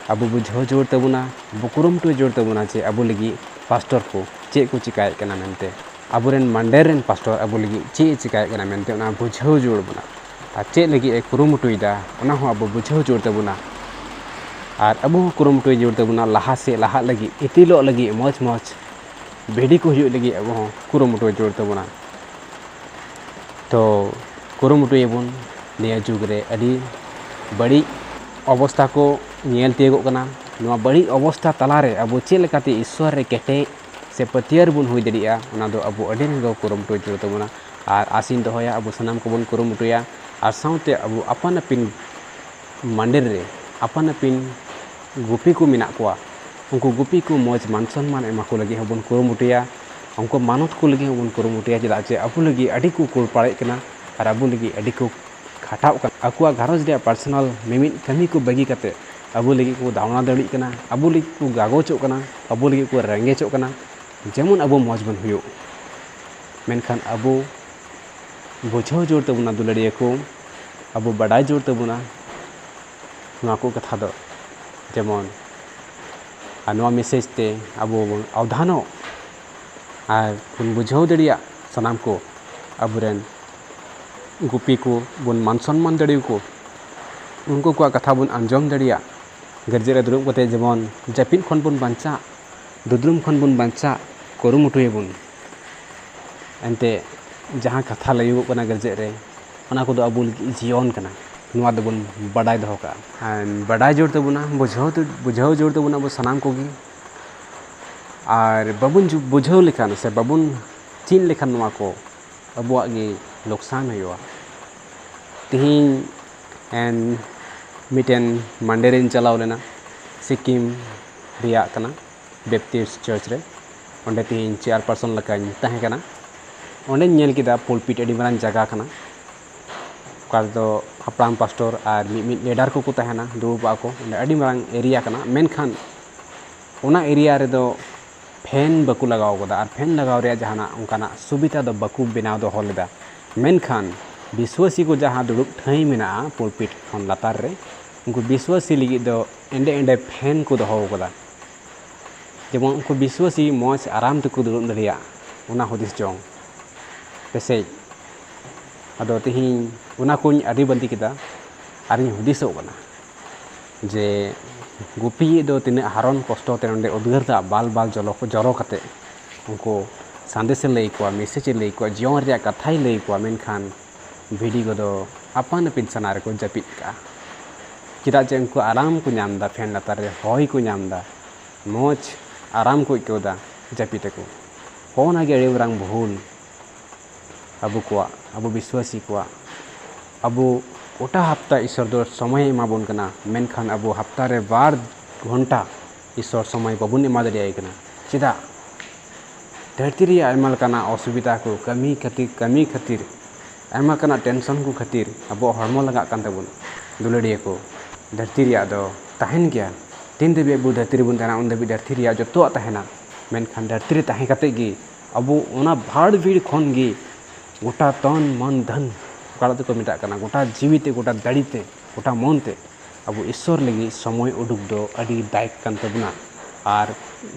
ᱟᱵᱚ ᱵᱩᱡᱷᱟᱹᱣ ᱡᱳᱨ ᱛᱟᱵᱚᱱᱟ, ᱟᱵᱚ ᱠᱩᱨᱩᱢᱩᱴᱩ ᱡᱳᱨ ᱛᱟᱵᱚᱱᱟ ᱡᱮ ᱟᱵᱚ ᱞᱟᱹᱜᱤᱫ ᱯᱟᱥᱴᱚᱨ ᱠᱚ ᱪᱮᱫ ᱠᱚ ᱪᱮᱠᱟᱭᱮᱫ ᱠᱟᱱᱟ ᱢᱮᱱᱛᱮ, ᱟᱵᱚᱨᱮᱱ ᱢᱟᱱᱰᱮᱨ ᱨᱮᱱ ᱯᱟᱥᱴᱚᱨ ᱟᱵᱚ ᱞᱟᱹᱜᱤᱫ ᱪᱮᱫ ᱮ ᱪᱮᱠᱟᱭᱮᱫ ᱠᱟᱱᱟ ᱢᱮᱱᱛᱮ, ᱚᱱᱟ ᱵᱩᱡᱷᱟᱹᱣ ᱡᱳᱨ ᱵᱚᱱᱟ᱾ ᱟᱨ ᱪᱮᱫ ᱞᱟᱹᱜᱤᱫ ᱮ ᱠᱩᱨᱩᱢᱩᱴᱩᱭᱮᱫᱟ, ᱚᱱᱟ ᱦᱚᱸ ᱟᱵᱚ ᱵᱩᱡᱷᱟᱹᱣ ᱡᱳᱨ ᱛᱟᱵᱚᱱᱟ᱾ ᱟᱨ ᱟᱵᱚ ᱦᱚᱸ ᱠᱩᱨᱩᱢᱩᱴᱩᱭ ᱡᱳᱨ ᱛᱟᱵᱚᱱᱟ, ᱞᱟᱦᱟ ᱥᱮᱫ ᱞᱟᱦᱟᱜ ᱞᱟᱹᱜᱤᱫ, ᱤᱛᱤᱞᱚᱜ ᱞᱟᱹᱜᱤᱫ, ᱢᱚᱡᱽ ᱢᱚᱡᱽ ᱵᱷᱤᱰᱤ ᱠᱚ ᱦᱩᱭᱩᱜ ᱞᱟᱹᱜᱤᱫ ᱟᱵᱚ ᱦᱚᱸ ᱠᱩᱨᱩᱢᱩᱴᱩ ᱡᱳᱨ ᱛᱟᱵᱚᱱᱟ᱾ ᱛᱚ ᱠᱩᱨᱩᱢᱩᱴᱩᱭᱟᱵᱚᱱ᱾ ᱱᱤᱭᱟᱹ ᱡᱩᱜᱽ ᱨᱮ ᱟᱹᱰᱤ ᱵᱟᱹᱲᱤᱡ ᱚᱵᱚᱥᱛᱷᱟ ᱠᱚ ᱧᱮᱞ ᱛᱤᱭᱳᱜᱚᱜ ᱠᱟᱱᱟ᱾ ᱱᱚᱣᱟ ᱵᱟᱹᱲᱤᱡ ᱚᱵᱚᱥᱛᱷᱟ ᱛᱟᱞᱟᱨᱮ ᱟᱵᱚ ᱪᱮᱫ ᱞᱮᱠᱟᱛᱮ ᱤᱥᱥᱚᱨ ᱨᱮ ᱠᱮᱴᱮᱡ ᱥᱮ ᱯᱟᱹᱛᱭᱟᱹᱣ ᱨᱮᱵᱚᱱ ᱦᱩᱭ ᱫᱟᱲᱮᱭᱟᱜᱼᱟ, ᱚᱱᱟ ᱫᱚ ᱟᱵᱚ ᱟᱹᱰᱤ ᱨᱮᱸᱜᱟᱣ ᱠᱩᱨᱩᱢᱩᱴᱩ ᱡᱟᱹᱨᱩᱲ ᱛᱟᱵᱚᱱᱟ᱾ ᱟᱨ ᱟᱥᱤᱧ ᱫᱚᱦᱚᱭᱟ, ᱟᱵᱚ ᱥᱟᱱᱟᱢ ᱠᱚᱵᱚᱱ ᱠᱩᱨᱩᱢᱩᱴᱩᱭᱟ᱾ ᱟᱨ ᱥᱟᱶᱛᱮ ᱟᱵᱚ ᱟᱯᱟᱱ ᱟᱹᱯᱤᱱ ᱢᱟᱱᱰᱮᱨ ᱨᱮ ᱟᱯᱟᱱ ᱟᱹᱯᱤᱱ ᱜᱩᱯᱤ ᱠᱚ ᱢᱮᱱᱟᱜ ᱠᱚᱣᱟ, ᱩᱱᱠᱩ ᱜᱩᱯᱤ ᱠᱚ ᱢᱚᱡᱽ ᱢᱟᱱ ᱥᱚᱱᱢᱟᱱ ᱮᱢᱟ ᱠᱚ ᱞᱟᱹᱜᱤᱫ ᱦᱚᱸᱵᱚᱱ ᱠᱩᱨᱩᱢᱩᱴᱩᱭᱟ᱾ ᱩᱱᱠᱩ ᱢᱟᱱᱚᱛ ᱠᱚ ᱞᱟᱹᱜᱤᱫ ᱦᱚᱸᱵᱚᱱ ᱠᱩᱨᱩᱢᱩᱴᱩᱭᱟ, ᱪᱮᱫᱟᱜ ᱪᱮ ᱟᱵᱚ ᱞᱟᱹᱜᱤᱫ ᱟᱹᱰᱤ ᱠᱚ ᱠᱩᱲᱯᱟᱲᱮᱜ ᱠᱟᱱᱟ ᱟᱨ ᱟᱵᱚ ᱞᱟᱹᱜᱤᱫ ᱟᱹᱰᱤ ᱠᱚ ᱠᱷᱟᱴᱟᱜ ᱠᱟᱱᱟ᱾ ᱟᱠᱚᱣᱟᱜ ᱜᱷᱟᱨᱚᱸᱡᱽ ᱨᱮᱭᱟᱜ ᱯᱟᱨᱥᱚᱱᱟᱞ ᱢᱤᱢᱤᱫ ᱠᱟᱹᱢᱤ ᱠᱚ ᱵᱟᱹᱜᱤ ᱠᱟᱛᱮ ᱟᱵᱚ ᱞᱟᱹᱜᱤᱫ ᱠᱚ ᱫᱟᱣᱱᱟ ᱫᱟᱹᱲᱤᱜ ᱠᱟᱱᱟ, ᱟᱵᱚ ᱞᱟᱹᱜᱤᱫ ᱠᱚ ᱜᱟᱜᱚᱪᱚᱜ ᱠᱟᱱᱟ, ᱟᱵᱚ ᱞᱟᱹᱜᱤᱫ ᱠᱚ ᱨᱮᱸᱜᱮᱡᱚᱜ ᱠᱟᱱᱟ, ᱡᱮᱢᱚᱱ ᱟᱵᱚ ᱢᱚᱡᱽ ᱵᱚᱱ ᱦᱩᱭᱩᱜ᱾ ᱢᱮᱱᱠᱷᱟᱱ ᱟᱵᱚ ᱵᱩᱡᱷᱟᱹᱣ ᱡᱳᱨ ᱛᱟᱵᱚᱱᱟ ᱫᱩᱞᱟᱹᱲᱤᱭᱟᱹ ᱠᱚ, ᱟᱵᱚ ᱵᱟᱰᱟᱭ ᱡᱟᱹᱨᱩᱲ ᱛᱟᱵᱚᱱᱟ ᱱᱚᱣᱟ ᱠᱚ ᱠᱟᱛᱷᱟ ᱫᱚ, ᱡᱮᱢᱚᱱ ᱟᱨ ᱱᱚᱣᱟ ᱢᱮᱥᱮᱡᱽ ᱛᱮ ᱟᱵᱚ ᱵᱚᱱ ᱟᱣᱫᱷᱟᱱᱚᱜ ᱟᱨ ᱵᱚᱱ ᱵᱩᱡᱷᱟᱹᱣ ᱫᱟᱲᱮᱭᱟᱜ ᱥᱟᱱᱟᱢ ᱠᱚ ᱟᱵᱚᱨᱮᱱ ᱜᱩᱯᱤ ᱠᱚ ᱵᱚᱱ ᱢᱟᱱ ᱥᱚᱱᱢᱟᱱ ᱫᱟᱲᱮᱭᱟᱠᱚ, ᱩᱱᱠᱩ ᱠᱚᱣᱟᱜ ᱠᱟᱛᱷᱟ ᱵᱚᱱ ᱟᱸᱡᱚᱢ ᱫᱟᱲᱮᱭᱟᱜ, ᱜᱤᱨᱡᱟᱹ ᱨᱮ ᱫᱩᱲᱩᱵ ᱠᱟᱛᱮ ᱡᱮᱢᱚᱱ ᱡᱟᱹᱯᱤᱫ ᱠᱷᱚᱱ ᱵᱚᱱ ᱵᱟᱧᱪᱟᱜ, ᱫᱩᱫᱽᱨᱩᱢ ᱠᱷᱚᱱ ᱵᱚᱱ ᱵᱟᱧᱪᱟᱜ ᱠᱩᱨᱩᱢᱩᱴᱩᱭᱟᱵᱚᱱ᱾ ᱮᱱᱛᱮ ᱡᱟᱦᱟᱸ ᱠᱟᱛᱷᱟ ᱞᱟᱹᱭᱚᱜᱚᱜ ᱠᱟᱱᱟ ᱜᱤᱨᱡᱟᱹ ᱨᱮ, ᱚᱱᱟ ᱠᱚᱫᱚ ᱟᱵᱚ ᱞᱟᱹᱜᱤᱫ ᱡᱤᱭᱚᱱ ᱠᱟᱱᱟ᱾ ᱱᱚᱣᱟ ᱫᱚᱵᱚᱱ ᱵᱟᱰᱟᱭ ᱫᱚᱦᱚ ᱠᱟᱜᱼᱟ᱾ ᱟᱨ ᱵᱟᱰᱟᱭ ᱡᱟᱹᱨᱩᱲ ᱛᱟᱵᱚᱱᱟ, ᱵᱩᱡᱷᱟᱹᱣ ᱛᱮ-, ᱵᱩᱡᱷᱟᱹᱣ ᱡᱟᱹᱨᱩᱲ ᱛᱟᱵᱚᱱᱟ ᱟᱵᱚ ᱥᱟᱱᱟᱢ ᱠᱚᱜᱮ᱾ ᱟᱨ ᱵᱟᱵᱚᱱ ᱡᱩ-, ᱵᱩᱡᱷᱟᱹᱣ ᱞᱮᱠᱷᱟᱱ ᱥᱮ ᱵᱟᱵᱚᱱ ᱪᱮᱫ ᱞᱮᱠᱷᱟᱱ ᱱᱚᱣᱟ ᱠᱚ ᱟᱵᱚᱣᱟᱜ ᱜᱮ ᱞᱚᱠᱥᱟᱱ ᱦᱩᱭᱩᱜᱼᱟ᱾ ᱛᱮᱦᱮᱧ ᱮᱱ ᱢᱤᱫᱴᱮᱱ ᱢᱟᱱᱰᱮ ᱨᱮᱧ ᱪᱟᱞᱟᱣ ᱞᱮᱱᱟ ᱥᱤᱠᱤᱢ ᱨᱮᱭᱟᱜ ᱠᱟᱱᱟ, ᱵᱮᱯᱴᱤᱥᱴ ᱪᱟᱨᱪ ᱨᱮ᱾ ᱚᱸᱰᱮ ᱛᱮᱦᱮᱧ ᱪᱮᱭᱟᱨ ᱯᱟᱨᱥᱚᱱ ᱞᱮᱠᱟᱧ ᱛᱟᱦᱮᱸ ᱠᱟᱱᱟ᱾ ᱚᱸᱰᱮᱧ ᱧᱮᱞ ᱠᱮᱫᱟ ᱯᱩᱞᱯᱤᱴ ᱟᱹᱰᱤ ᱢᱟᱨᱟᱝ ᱡᱟᱭᱜᱟ ᱠᱟᱱᱟ, ᱚᱠᱟ ᱨᱮᱫᱚ ᱦᱟᱯᱲᱟᱢ ᱯᱟᱥᱴᱚᱨ ᱟᱨ ᱢᱤᱫ ᱢᱤᱫ ᱞᱤᱰᱟᱨ ᱠᱚᱠᱚ ᱛᱟᱦᱮᱱᱟ, ᱫᱩᱲᱩᱵᱚᱜᱼᱟ ᱠᱚ᱾ ᱚᱸᱰᱮ ᱟᱹᱰᱤ ᱢᱟᱨᱟᱝ ᱮᱨᱤᱭᱟ ᱠᱟᱱᱟ, ᱢᱮᱱᱠᱷᱟᱱ ᱚᱱᱟ ᱮᱨᱤᱭᱟ ᱨᱮᱫᱚ ᱯᱷᱮᱱ ᱵᱟᱠᱚ ᱞᱟᱜᱟᱣ ᱠᱟᱫᱟ ᱟᱨ ᱯᱷᱮᱱ ᱞᱟᱜᱟᱣ ᱨᱮᱭᱟᱜ ᱡᱟᱦᱟᱱᱟᱜ ᱚᱱᱠᱟᱱᱟᱜ ᱥᱩᱵᱤᱫᱷᱟ ᱫᱚ ᱵᱟᱠᱚ ᱵᱮᱱᱟᱣ ᱫᱚᱦᱚ ᱞᱮᱫᱟ᱾ ᱢᱮᱱᱠᱷᱟᱱ ᱵᱤᱥᱣᱟᱥᱤ ᱠᱚ ᱡᱟᱦᱟᱸ ᱫᱩᱲᱩᱵ ᱴᱷᱟᱹᱭ ᱢᱮᱱᱟᱜᱼᱟ ᱯᱩᱞᱯᱤᱴ ᱠᱷᱚᱱ ᱞᱟᱛᱟᱨ ᱨᱮ, ᱩᱱᱠᱩ ᱵᱤᱥᱣᱟᱥᱤ ᱞᱟᱹᱜᱤᱫ ᱫᱚ ᱮᱸᱰᱮ ᱮᱸᱰᱮ ᱯᱷᱮᱱ ᱠᱚ ᱫᱚᱦᱚ ᱠᱟᱫᱟ᱾ ᱡᱮᱢᱚᱱ ᱩᱱᱠᱩ ᱵᱤᱥᱣᱟᱥᱤ ᱢᱚᱡᱽ ᱟᱨᱟᱢ ᱛᱮᱠᱚ ᱫᱩᱲᱩᱵ ᱫᱟᱲᱮᱭᱟᱜ, ᱚᱱᱟ ᱦᱩᱫᱤᱥ ᱡᱚᱝ ᱯᱮᱥᱮᱡ᱾ ᱟᱫᱚ ᱛᱮᱦᱮᱧ ᱚᱱᱟ ᱠᱚᱧ ᱟᱹᱰᱤ ᱵᱟᱹᱞᱛᱤ ᱠᱮᱫᱟ ᱟᱨᱤᱧ ᱦᱩᱫᱤᱥᱚᱜ ᱠᱟᱱᱟ ᱡᱮ ᱜᱩᱯᱤᱭᱤᱡ ᱫᱚ ᱛᱤᱱᱟᱹᱜ ᱦᱟᱨᱚᱱ ᱠᱚᱥᱴᱚ ᱛᱮ ᱱᱚᱰᱮ ᱩᱫᱽᱜᱟᱹᱨ ᱫᱟᱜ ᱵᱟᱞ ᱵᱟᱞ ᱡᱚᱞᱚ ᱠᱚ ᱡᱚᱨᱚ ᱠᱟᱛᱮ ᱩᱱᱠᱩ ᱥᱟᱸᱫᱮᱥᱮ ᱞᱟᱹᱭ ᱠᱚᱣᱟ, ᱢᱮᱥᱮᱡᱽ ᱮ ᱞᱟᱹᱭ ᱠᱚᱣᱟ, ᱡᱤᱭᱚᱱ ᱨᱮᱭᱟᱜ ᱠᱟᱛᱷᱟᱭ ᱞᱟᱹᱭ ᱠᱚᱣᱟ, ᱢᱮᱱᱠᱷᱟᱱ ᱵᱷᱤᱰᱤ ᱠᱚᱫᱚ ᱟᱯᱟᱱ ᱟᱹᱯᱤᱱ ᱥᱟᱱᱟ ᱨᱮᱠᱚ ᱡᱟᱹᱯᱤᱫ ᱠᱟᱜᱼᱟ᱾ ᱪᱮᱫᱟᱜ ᱡᱮ ᱩᱱᱠᱩ ᱟᱨᱟᱢ ᱠᱚ ᱧᱟᱢ ᱮᱫᱟ, ᱯᱷᱮᱱ ᱞᱟᱛᱟᱨ ᱨᱮ ᱦᱚᱭ ᱠᱚ ᱧᱟᱢ ᱮᱫᱟ, ᱢᱚᱡᱽ ᱟᱨᱟᱢ ᱠᱚ ᱟᱹᱭᱠᱟᱹᱣ ᱮᱫᱟ, ᱡᱟᱹᱯᱤᱫ ᱟᱠᱚ᱾ ᱦᱚᱸᱜᱼᱚ ᱱᱟ ᱜᱮ ᱟᱹᱰᱤ ᱢᱟᱨᱟᱝ ᱵᱷᱩᱞ ᱟᱵᱚ ᱠᱚᱣᱟᱜ, ᱟᱵᱚ ᱵᱤᱥᱣᱟᱥᱤ ᱠᱚᱣᱟᱜ᱾ ᱟᱵᱚ ᱜᱚᱴᱟ ᱦᱟᱯᱛᱟ ᱤᱥᱚᱨ ᱫᱚ ᱥᱚᱢᱚᱭᱮ ᱮᱢᱟ ᱵᱚᱱ ᱠᱟᱱᱟ, ᱢᱮᱱᱠᱷᱟᱱ ᱟᱵᱚ ᱦᱟᱯᱛᱟ ᱨᱮ ᱵᱟᱨ ᱜᱷᱚᱱᱴᱟ ᱤᱥᱚᱨ ᱥᱚᱢᱚᱭ ᱵᱟᱵᱚᱱ ᱮᱢᱟ ᱫᱟᱲᱮᱭᱟᱭ ᱠᱟᱱᱟ᱾ ᱪᱮᱫᱟᱜ? ᱫᱷᱟᱹᱨᱛᱤ ᱨᱮᱭᱟᱜ ᱟᱭᱢᱟ ᱞᱮᱠᱟᱱᱟᱜ ᱚᱥᱩᱵᱤᱫᱷᱟ ᱠᱚ, ᱠᱟᱹᱢᱤ ᱠᱷᱟᱹᱛᱤᱨ, ᱠᱟᱹᱢᱤ ᱠᱷᱟᱹᱛᱤᱨ, ᱟᱭᱢᱟ ᱞᱮᱠᱟᱱᱟᱜ ᱴᱮᱱᱥᱚᱱ ᱠᱚ ᱠᱷᱟᱹᱛᱤᱨ ᱟᱵᱚᱣᱟᱜ ᱦᱚᱲᱢᱚ ᱞᱟᱸᱜᱟᱜ ᱠᱟᱱ ᱛᱟᱵᱚᱱᱟ᱾ ᱫᱩᱞᱟᱹᱲᱤᱭᱟᱹ ᱠᱚ, ᱫᱷᱟᱹᱨᱛᱤ ᱨᱮᱭᱟᱜ ᱫᱚ ᱛᱟᱦᱮᱱ ᱜᱮᱭᱟ᱾ ᱛᱤᱱ ᱫᱷᱟᱹᱵᱤᱡ ᱟᱵᱚ ᱫᱷᱟᱹᱨᱛᱤ ᱨᱮᱵᱚᱱ ᱛᱟᱦᱮᱱᱟ, ᱩᱱ ᱫᱷᱟᱹᱵᱤᱡ ᱫᱷᱟᱹᱨᱛᱤ ᱨᱮᱭᱟᱜ ᱡᱚᱛᱚᱣᱟᱜ ᱛᱟᱦᱮᱱᱟ᱾ ᱢᱮᱱᱠᱷᱟᱱ ᱫᱷᱟᱹᱨᱛᱤ ᱨᱮ ᱛᱟᱦᱮᱸ ᱠᱟᱛᱮ ᱜᱮ ᱟᱵᱚ ᱚᱱᱟ ᱵᱷᱟᱲ ᱵᱷᱤᱲ ᱠᱷᱚᱱ ᱜᱮ ᱜᱚᱴᱟ ᱛᱚᱱ ᱢᱚᱱ ᱫᱷᱚᱱ ᱚᱠᱟ ᱫᱚᱠᱚ ᱢᱮᱛᱟᱜ ᱠᱟᱱᱟ, ᱜᱚᱴᱟ ᱡᱤᱣᱤ ᱛᱮ, ᱜᱚᱴᱟ ᱫᱟᱲᱮ ᱛᱮ, ᱜᱚᱴᱟ ᱢᱚᱱ ᱛᱮ ᱟᱵᱚ ᱤᱥᱥᱚᱨ ᱞᱟᱹᱜᱤᱫ ᱥᱚᱢᱚᱭ ᱩᱰᱩᱠ ᱫᱚ ᱟᱹᱰᱤ ᱫᱟᱭᱚᱠ ᱠᱟᱱ ᱛᱟᱵᱚᱱᱟ᱾ ᱟᱨ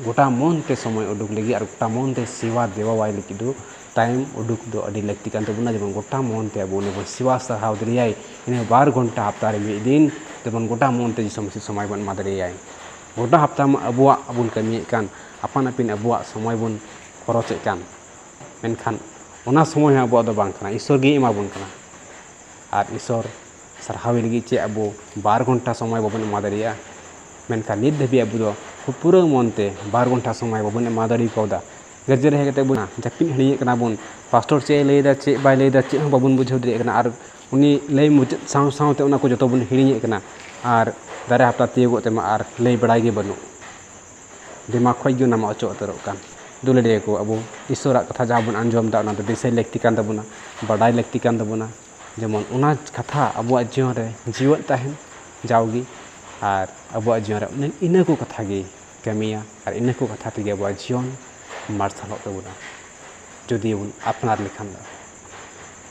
ᱜᱚᱴᱟ ᱢᱚᱱ ᱛᱮ ᱥᱚᱢᱚᱭ ᱩᱰᱩᱠ ᱞᱟᱹᱜᱤᱫ ᱟᱨ ᱜᱚᱴᱟ ᱢᱚᱱ ᱛᱮ ᱥᱮᱵᱟ ᱫᱮᱵᱟᱣᱟᱭ ᱞᱟᱹᱜᱤᱫ ᱫᱚ ᱴᱟᱭᱤᱢ ᱩᱰᱩᱠ ᱫᱚ ᱟᱹᱰᱤ ᱞᱟᱹᱠᱛᱤ ᱠᱟᱱ ᱛᱟᱵᱚᱱᱟ᱾ ᱡᱮᱢᱚᱱ ᱜᱚᱴᱟ ᱢᱚᱱ ᱛᱮ ᱟᱵᱚ ᱩᱱᱤ ᱵᱚᱱ ᱥᱮᱵᱟ ᱥᱟᱨᱦᱟᱣ ᱫᱟᱲᱮᱭᱟᱭ, ᱤᱱᱟᱹ ᱵᱟᱨ ᱜᱷᱚᱱᱴᱟ ᱦᱟᱯᱛᱟ ᱨᱮ ᱢᱤᱫ ᱫᱤᱱ ᱡᱮᱢᱚᱱ ᱜᱚᱴᱟ ᱢᱚᱱ ᱛᱮ ᱡᱤᱥᱩ ᱢᱟᱹᱥᱤ ᱥᱚᱢᱚᱭ ᱵᱚᱱ ᱮᱢᱟ ᱫᱟᱲᱮᱭᱟᱭ᱾ ᱜᱚᱴᱟ ᱦᱟᱯᱛᱟ ᱢᱟ ᱟᱵᱚᱣᱟᱜ ᱵᱚᱱ ᱠᱟᱹᱢᱤᱭᱮᱫ ᱠᱟᱱ, ᱟᱯᱟᱱ ᱟᱹᱯᱤᱱ ᱟᱵᱚᱣᱟᱜ ᱥᱚᱢᱚᱭ ᱵᱚᱱ ᱠᱷᱚᱨᱚᱪᱮᱫ ᱠᱟᱱ, ᱢᱮᱱᱠᱷᱟᱱ ᱚᱱᱟ ᱥᱚᱢᱚᱭ ᱦᱚᱸ ᱟᱵᱚᱣᱟᱜ ᱫᱚ ᱵᱟᱝ ᱠᱟᱱᱟ, ᱤᱥᱥᱚᱨ ᱜᱮᱭ ᱮᱢᱟ ᱵᱚᱱ ᱠᱟᱱᱟ᱾ ᱟᱨ ᱤᱥᱥᱚᱨ ᱥᱟᱨᱦᱟᱣ ᱞᱟᱹᱜᱤᱫ ᱪᱮᱫ ᱟᱵᱚ ᱵᱟᱨ ᱜᱷᱚᱱᱴᱟ ᱥᱚᱢᱚᱭ ᱵᱟᱵᱚᱱ ᱮᱢᱟ ᱫᱟᱲᱮᱭᱟᱜᱼᱟ? ᱢᱮᱱᱠᱷᱟᱱ ᱱᱤᱛ ᱫᱷᱟᱹᱵᱤᱡ ᱟᱵᱚ ᱫᱚ ᱯᱩᱨᱟᱹ ᱢᱚᱱ ᱛᱮ ᱵᱟᱨ ᱜᱷᱚᱱᱴᱟ ᱥᱚᱢᱚᱭ ᱵᱟᱵᱚᱱ ᱮᱢᱟ ᱫᱟᱲᱮ ᱠᱟᱣᱫᱟ᱾ ᱜᱤᱨᱡᱟᱹ ᱨᱮ ᱦᱮᱡ ᱠᱟᱛᱮ ᱵᱚᱱ ᱡᱟᱹᱯᱤᱫ ᱦᱤᱲᱤᱧᱮᱫ ᱠᱟᱱᱟ ᱵᱚᱱ, ᱯᱟᱥᱴᱚᱨ ᱪᱮᱫ ᱮ ᱞᱟᱹᱭᱮᱫᱟ, ᱪᱮᱫ ᱵᱟᱭ ᱞᱟᱹᱭᱮᱫᱟ, ᱪᱮᱫ ᱦᱚᱸ ᱵᱟᱵᱚᱱ ᱵᱩᱡᱷᱟᱹᱣ ᱫᱟᱲᱮᱭᱟᱜ ᱠᱟᱱᱟ᱾ ᱟᱨ ᱩᱱᱤ ᱞᱟᱹᱭ ᱢᱩᱪᱟᱹᱫ ᱥᱟᱶ ᱥᱟᱶᱛᱮ ᱚᱱᱟ ᱠᱚ ᱡᱚᱛᱚ ᱵᱚᱱ ᱦᱤᱲᱤᱧᱮᱫ ᱠᱟᱱᱟ᱾ ᱟᱨ ᱫᱟᱨᱮ ᱦᱟᱯᱛᱟ ᱛᱤᱭᱳᱜᱚᱜ ᱛᱮᱢᱟ ᱟᱨ ᱞᱟᱹᱭ ᱵᱟᱲᱟᱭ ᱜᱮ ᱵᱟᱹᱱᱩᱜ, ᱫᱤᱢᱟᱜᱽ ᱠᱷᱚᱡ ᱜᱮ ᱚᱱᱟ ᱢᱟ ᱚᱪᱚᱜ ᱩᱛᱟᱹᱨᱚᱜ ᱠᱟᱱ᱾ ᱫᱩᱞᱟᱹᱲᱤᱭᱟᱹ ᱠᱚ, ᱟᱵᱚ ᱤᱥᱥᱚᱨᱟᱜ ᱠᱟᱛᱷᱟ ᱡᱟᱦᱟᱸ ᱵᱚᱱ ᱟᱸᱡᱚᱢ ᱮᱫᱟ, ᱚᱱᱟ ᱫᱚ ᱫᱤᱥᱟᱹᱭ ᱞᱟᱹᱠᱛᱤ ᱠᱟᱱ ᱛᱟᱵᱚᱱᱟ, ᱵᱟᱰᱟᱭ ᱞᱟᱹᱠᱛᱤ ᱠᱟᱱ ᱛᱟᱵᱚᱱᱟ᱾ ᱡᱮᱢᱚᱱ ᱚᱱᱟ ᱠᱟᱛᱷᱟ ᱟᱵᱚᱣᱟᱜ ᱡᱤᱭᱚᱱ ᱨᱮ ᱡᱤᱣᱮᱫ ᱛᱟᱦᱮᱱ ᱡᱟᱣᱜᱮ, ᱟᱨ ᱟᱵᱚᱣᱟᱜ ᱡᱤᱭᱚᱱ ᱨᱮ ᱤᱱᱟᱹ, ᱤᱱᱟᱹ ᱠᱚ ᱠᱟᱛᱷᱟ ᱜᱮ ᱠᱟᱹᱢᱤᱭᱟ, ᱟᱨ ᱤᱱᱟᱹ ᱠᱚ ᱠᱟᱛᱷᱟ ᱛᱮᱜᱮ ᱟᱵᱚᱣᱟᱜ ᱡᱤᱭᱚᱱ ᱢᱟᱨᱥᱟᱞᱚᱜ ᱛᱟᱵᱚᱱᱟ, ᱡᱩᱫᱤ ᱵᱚᱱ ᱟᱯᱱᱟᱨ ᱞᱮᱠᱷᱟᱱ ᱫᱚ᱾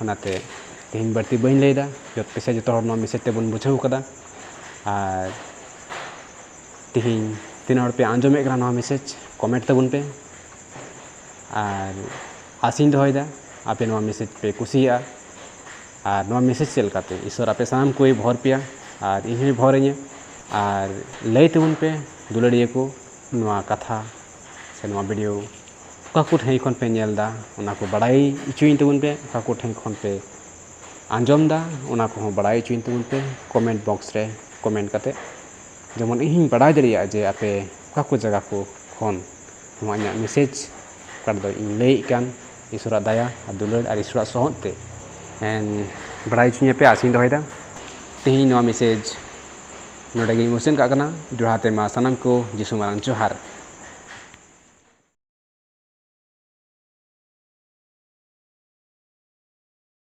ᱚᱱᱟᱛᱮ ᱛᱮᱦᱮᱧ ᱵᱟᱹᱲᱛᱤ ᱵᱟᱹᱧ ᱞᱟᱹᱭᱫᱟ, ᱡᱚᱛ ᱯᱮᱥᱮ ᱡᱚᱛᱚ ᱦᱚᱲ ᱱᱚᱣᱟ ᱢᱮᱥᱮᱡᱽ ᱛᱮᱵᱚᱱ ᱵᱩᱡᱷᱟᱹᱣ ᱠᱟᱫᱟ᱾ ᱟᱨ ᱛᱮᱦᱮᱧ ᱛᱤᱱᱟᱹᱜ ᱦᱚᱲ ᱯᱮ ᱟᱸᱡᱚᱢᱮᱫ ᱠᱟᱱᱟ ᱱᱚᱣᱟ ᱢᱮᱥᱮᱡᱽ, ᱠᱚᱢᱮᱱᱴ ᱛᱟᱵᱚᱱ ᱯᱮ᱾ ᱟᱨ ᱟᱥᱤᱧ ᱫᱚᱦᱚᱭᱮᱫᱟ ᱟᱯᱮ ᱱᱚᱣᱟ ᱢᱮᱥᱮᱡᱽ ᱯᱮ ᱠᱩᱥᱤᱭᱟᱜᱼᱟ᱾ ᱟᱨ ᱱᱚᱣᱟ ᱢᱮᱥᱮᱡᱽ ᱪᱮᱫ ᱞᱮᱠᱟᱛᱮ ᱤᱥᱥᱚᱨ ᱟᱯᱮ ᱥᱟᱱᱟᱢ ᱠᱚᱭ ᱵᱷᱚᱨ ᱯᱮᱭᱟ ᱟᱨ ᱤᱧ ᱦᱚᱸᱭ ᱵᱷᱚᱨᱤᱧᱟ᱾ ᱟᱨ ᱞᱟᱹᱭ ᱛᱟᱵᱚᱱ ᱯᱮ ᱫᱩᱞᱟᱹᱲᱤᱭᱟᱹ ᱠᱚ, ᱱᱚᱣᱟ ᱠᱟᱛᱷᱟ ᱥᱮ ᱱᱚᱣᱟ ᱵᱷᱤᱰᱤᱭᱳ ᱚᱠᱟ ᱠᱚ ᱴᱷᱮᱱ ᱠᱷᱚᱱ ᱯᱮ ᱧᱮᱞ ᱮᱫᱟ, ᱚᱱᱟ ᱠᱚ ᱵᱟᱲᱟᱭ ᱦᱚᱪᱚᱭᱤᱧ ᱛᱟᱵᱚᱱ ᱯᱮ᱾ ᱚᱠᱟ ᱠᱚ ᱴᱷᱮᱱ ᱠᱷᱚᱱ ᱯᱮ ᱟᱸᱡᱚᱢ ᱮᱫᱟ, ᱚᱱᱟ ᱠᱚᱦᱚᱸ ᱵᱟᱲᱟᱭ ᱦᱚᱪᱚᱭᱤᱧ ᱛᱟᱵᱚᱱ ᱯᱮ ᱠᱚᱢᱮᱱᱴ ᱵᱚᱠᱥ ᱨᱮ ᱠᱚᱢᱮᱱᱴ ᱠᱟᱛᱮ᱾ ᱡᱮᱢᱚᱱ ᱤᱧ ᱦᱚᱸᱧ ᱵᱟᱲᱟᱭ ᱫᱟᱲᱮᱭᱟᱜᱼᱟ ᱡᱮ ᱟᱯᱮ ᱚᱠᱟ ᱠᱚ ᱡᱟᱭᱜᱟ ᱠᱚ ᱠᱷᱚᱱ ᱱᱚᱣᱟ ᱤᱧᱟᱹᱜ ᱢᱮᱥᱮᱡᱽ, ᱚᱠᱟ ᱨᱮᱫᱚ ᱤᱧ ᱞᱟᱹᱭᱮᱫ ᱠᱟᱱ ᱤᱥᱚᱨᱟᱜ ᱫᱟᱭᱟ ᱟᱨ ᱫᱩᱞᱟᱹᱲ ᱟᱨ ᱤᱥᱚᱨᱟᱜ ᱥᱚᱦᱚᱫ ᱛᱮ ᱮᱱ ᱵᱟᱲᱟᱭ ᱦᱚᱪᱚᱧ ᱟᱯᱮ ᱟᱥᱤᱧ ᱫᱚᱦᱚᱭᱮᱫᱟ᱾ ᱛᱮᱦᱮᱧ ᱱᱚᱣᱟ ᱢᱮᱥᱮᱡᱽ ᱱᱚᱰᱮ ᱜᱤᱧ ᱢᱩᱪᱟᱹᱫ ᱠᱟᱜ ᱠᱟᱱᱟ᱾ ᱡᱚᱦᱟᱨ ᱛᱮ ᱢᱟ ᱥᱟᱱᱟᱢ ᱠᱚ ᱡᱤᱥᱩ ᱢᱟᱨᱟᱝ ᱡᱚᱦᱟᱨ᱾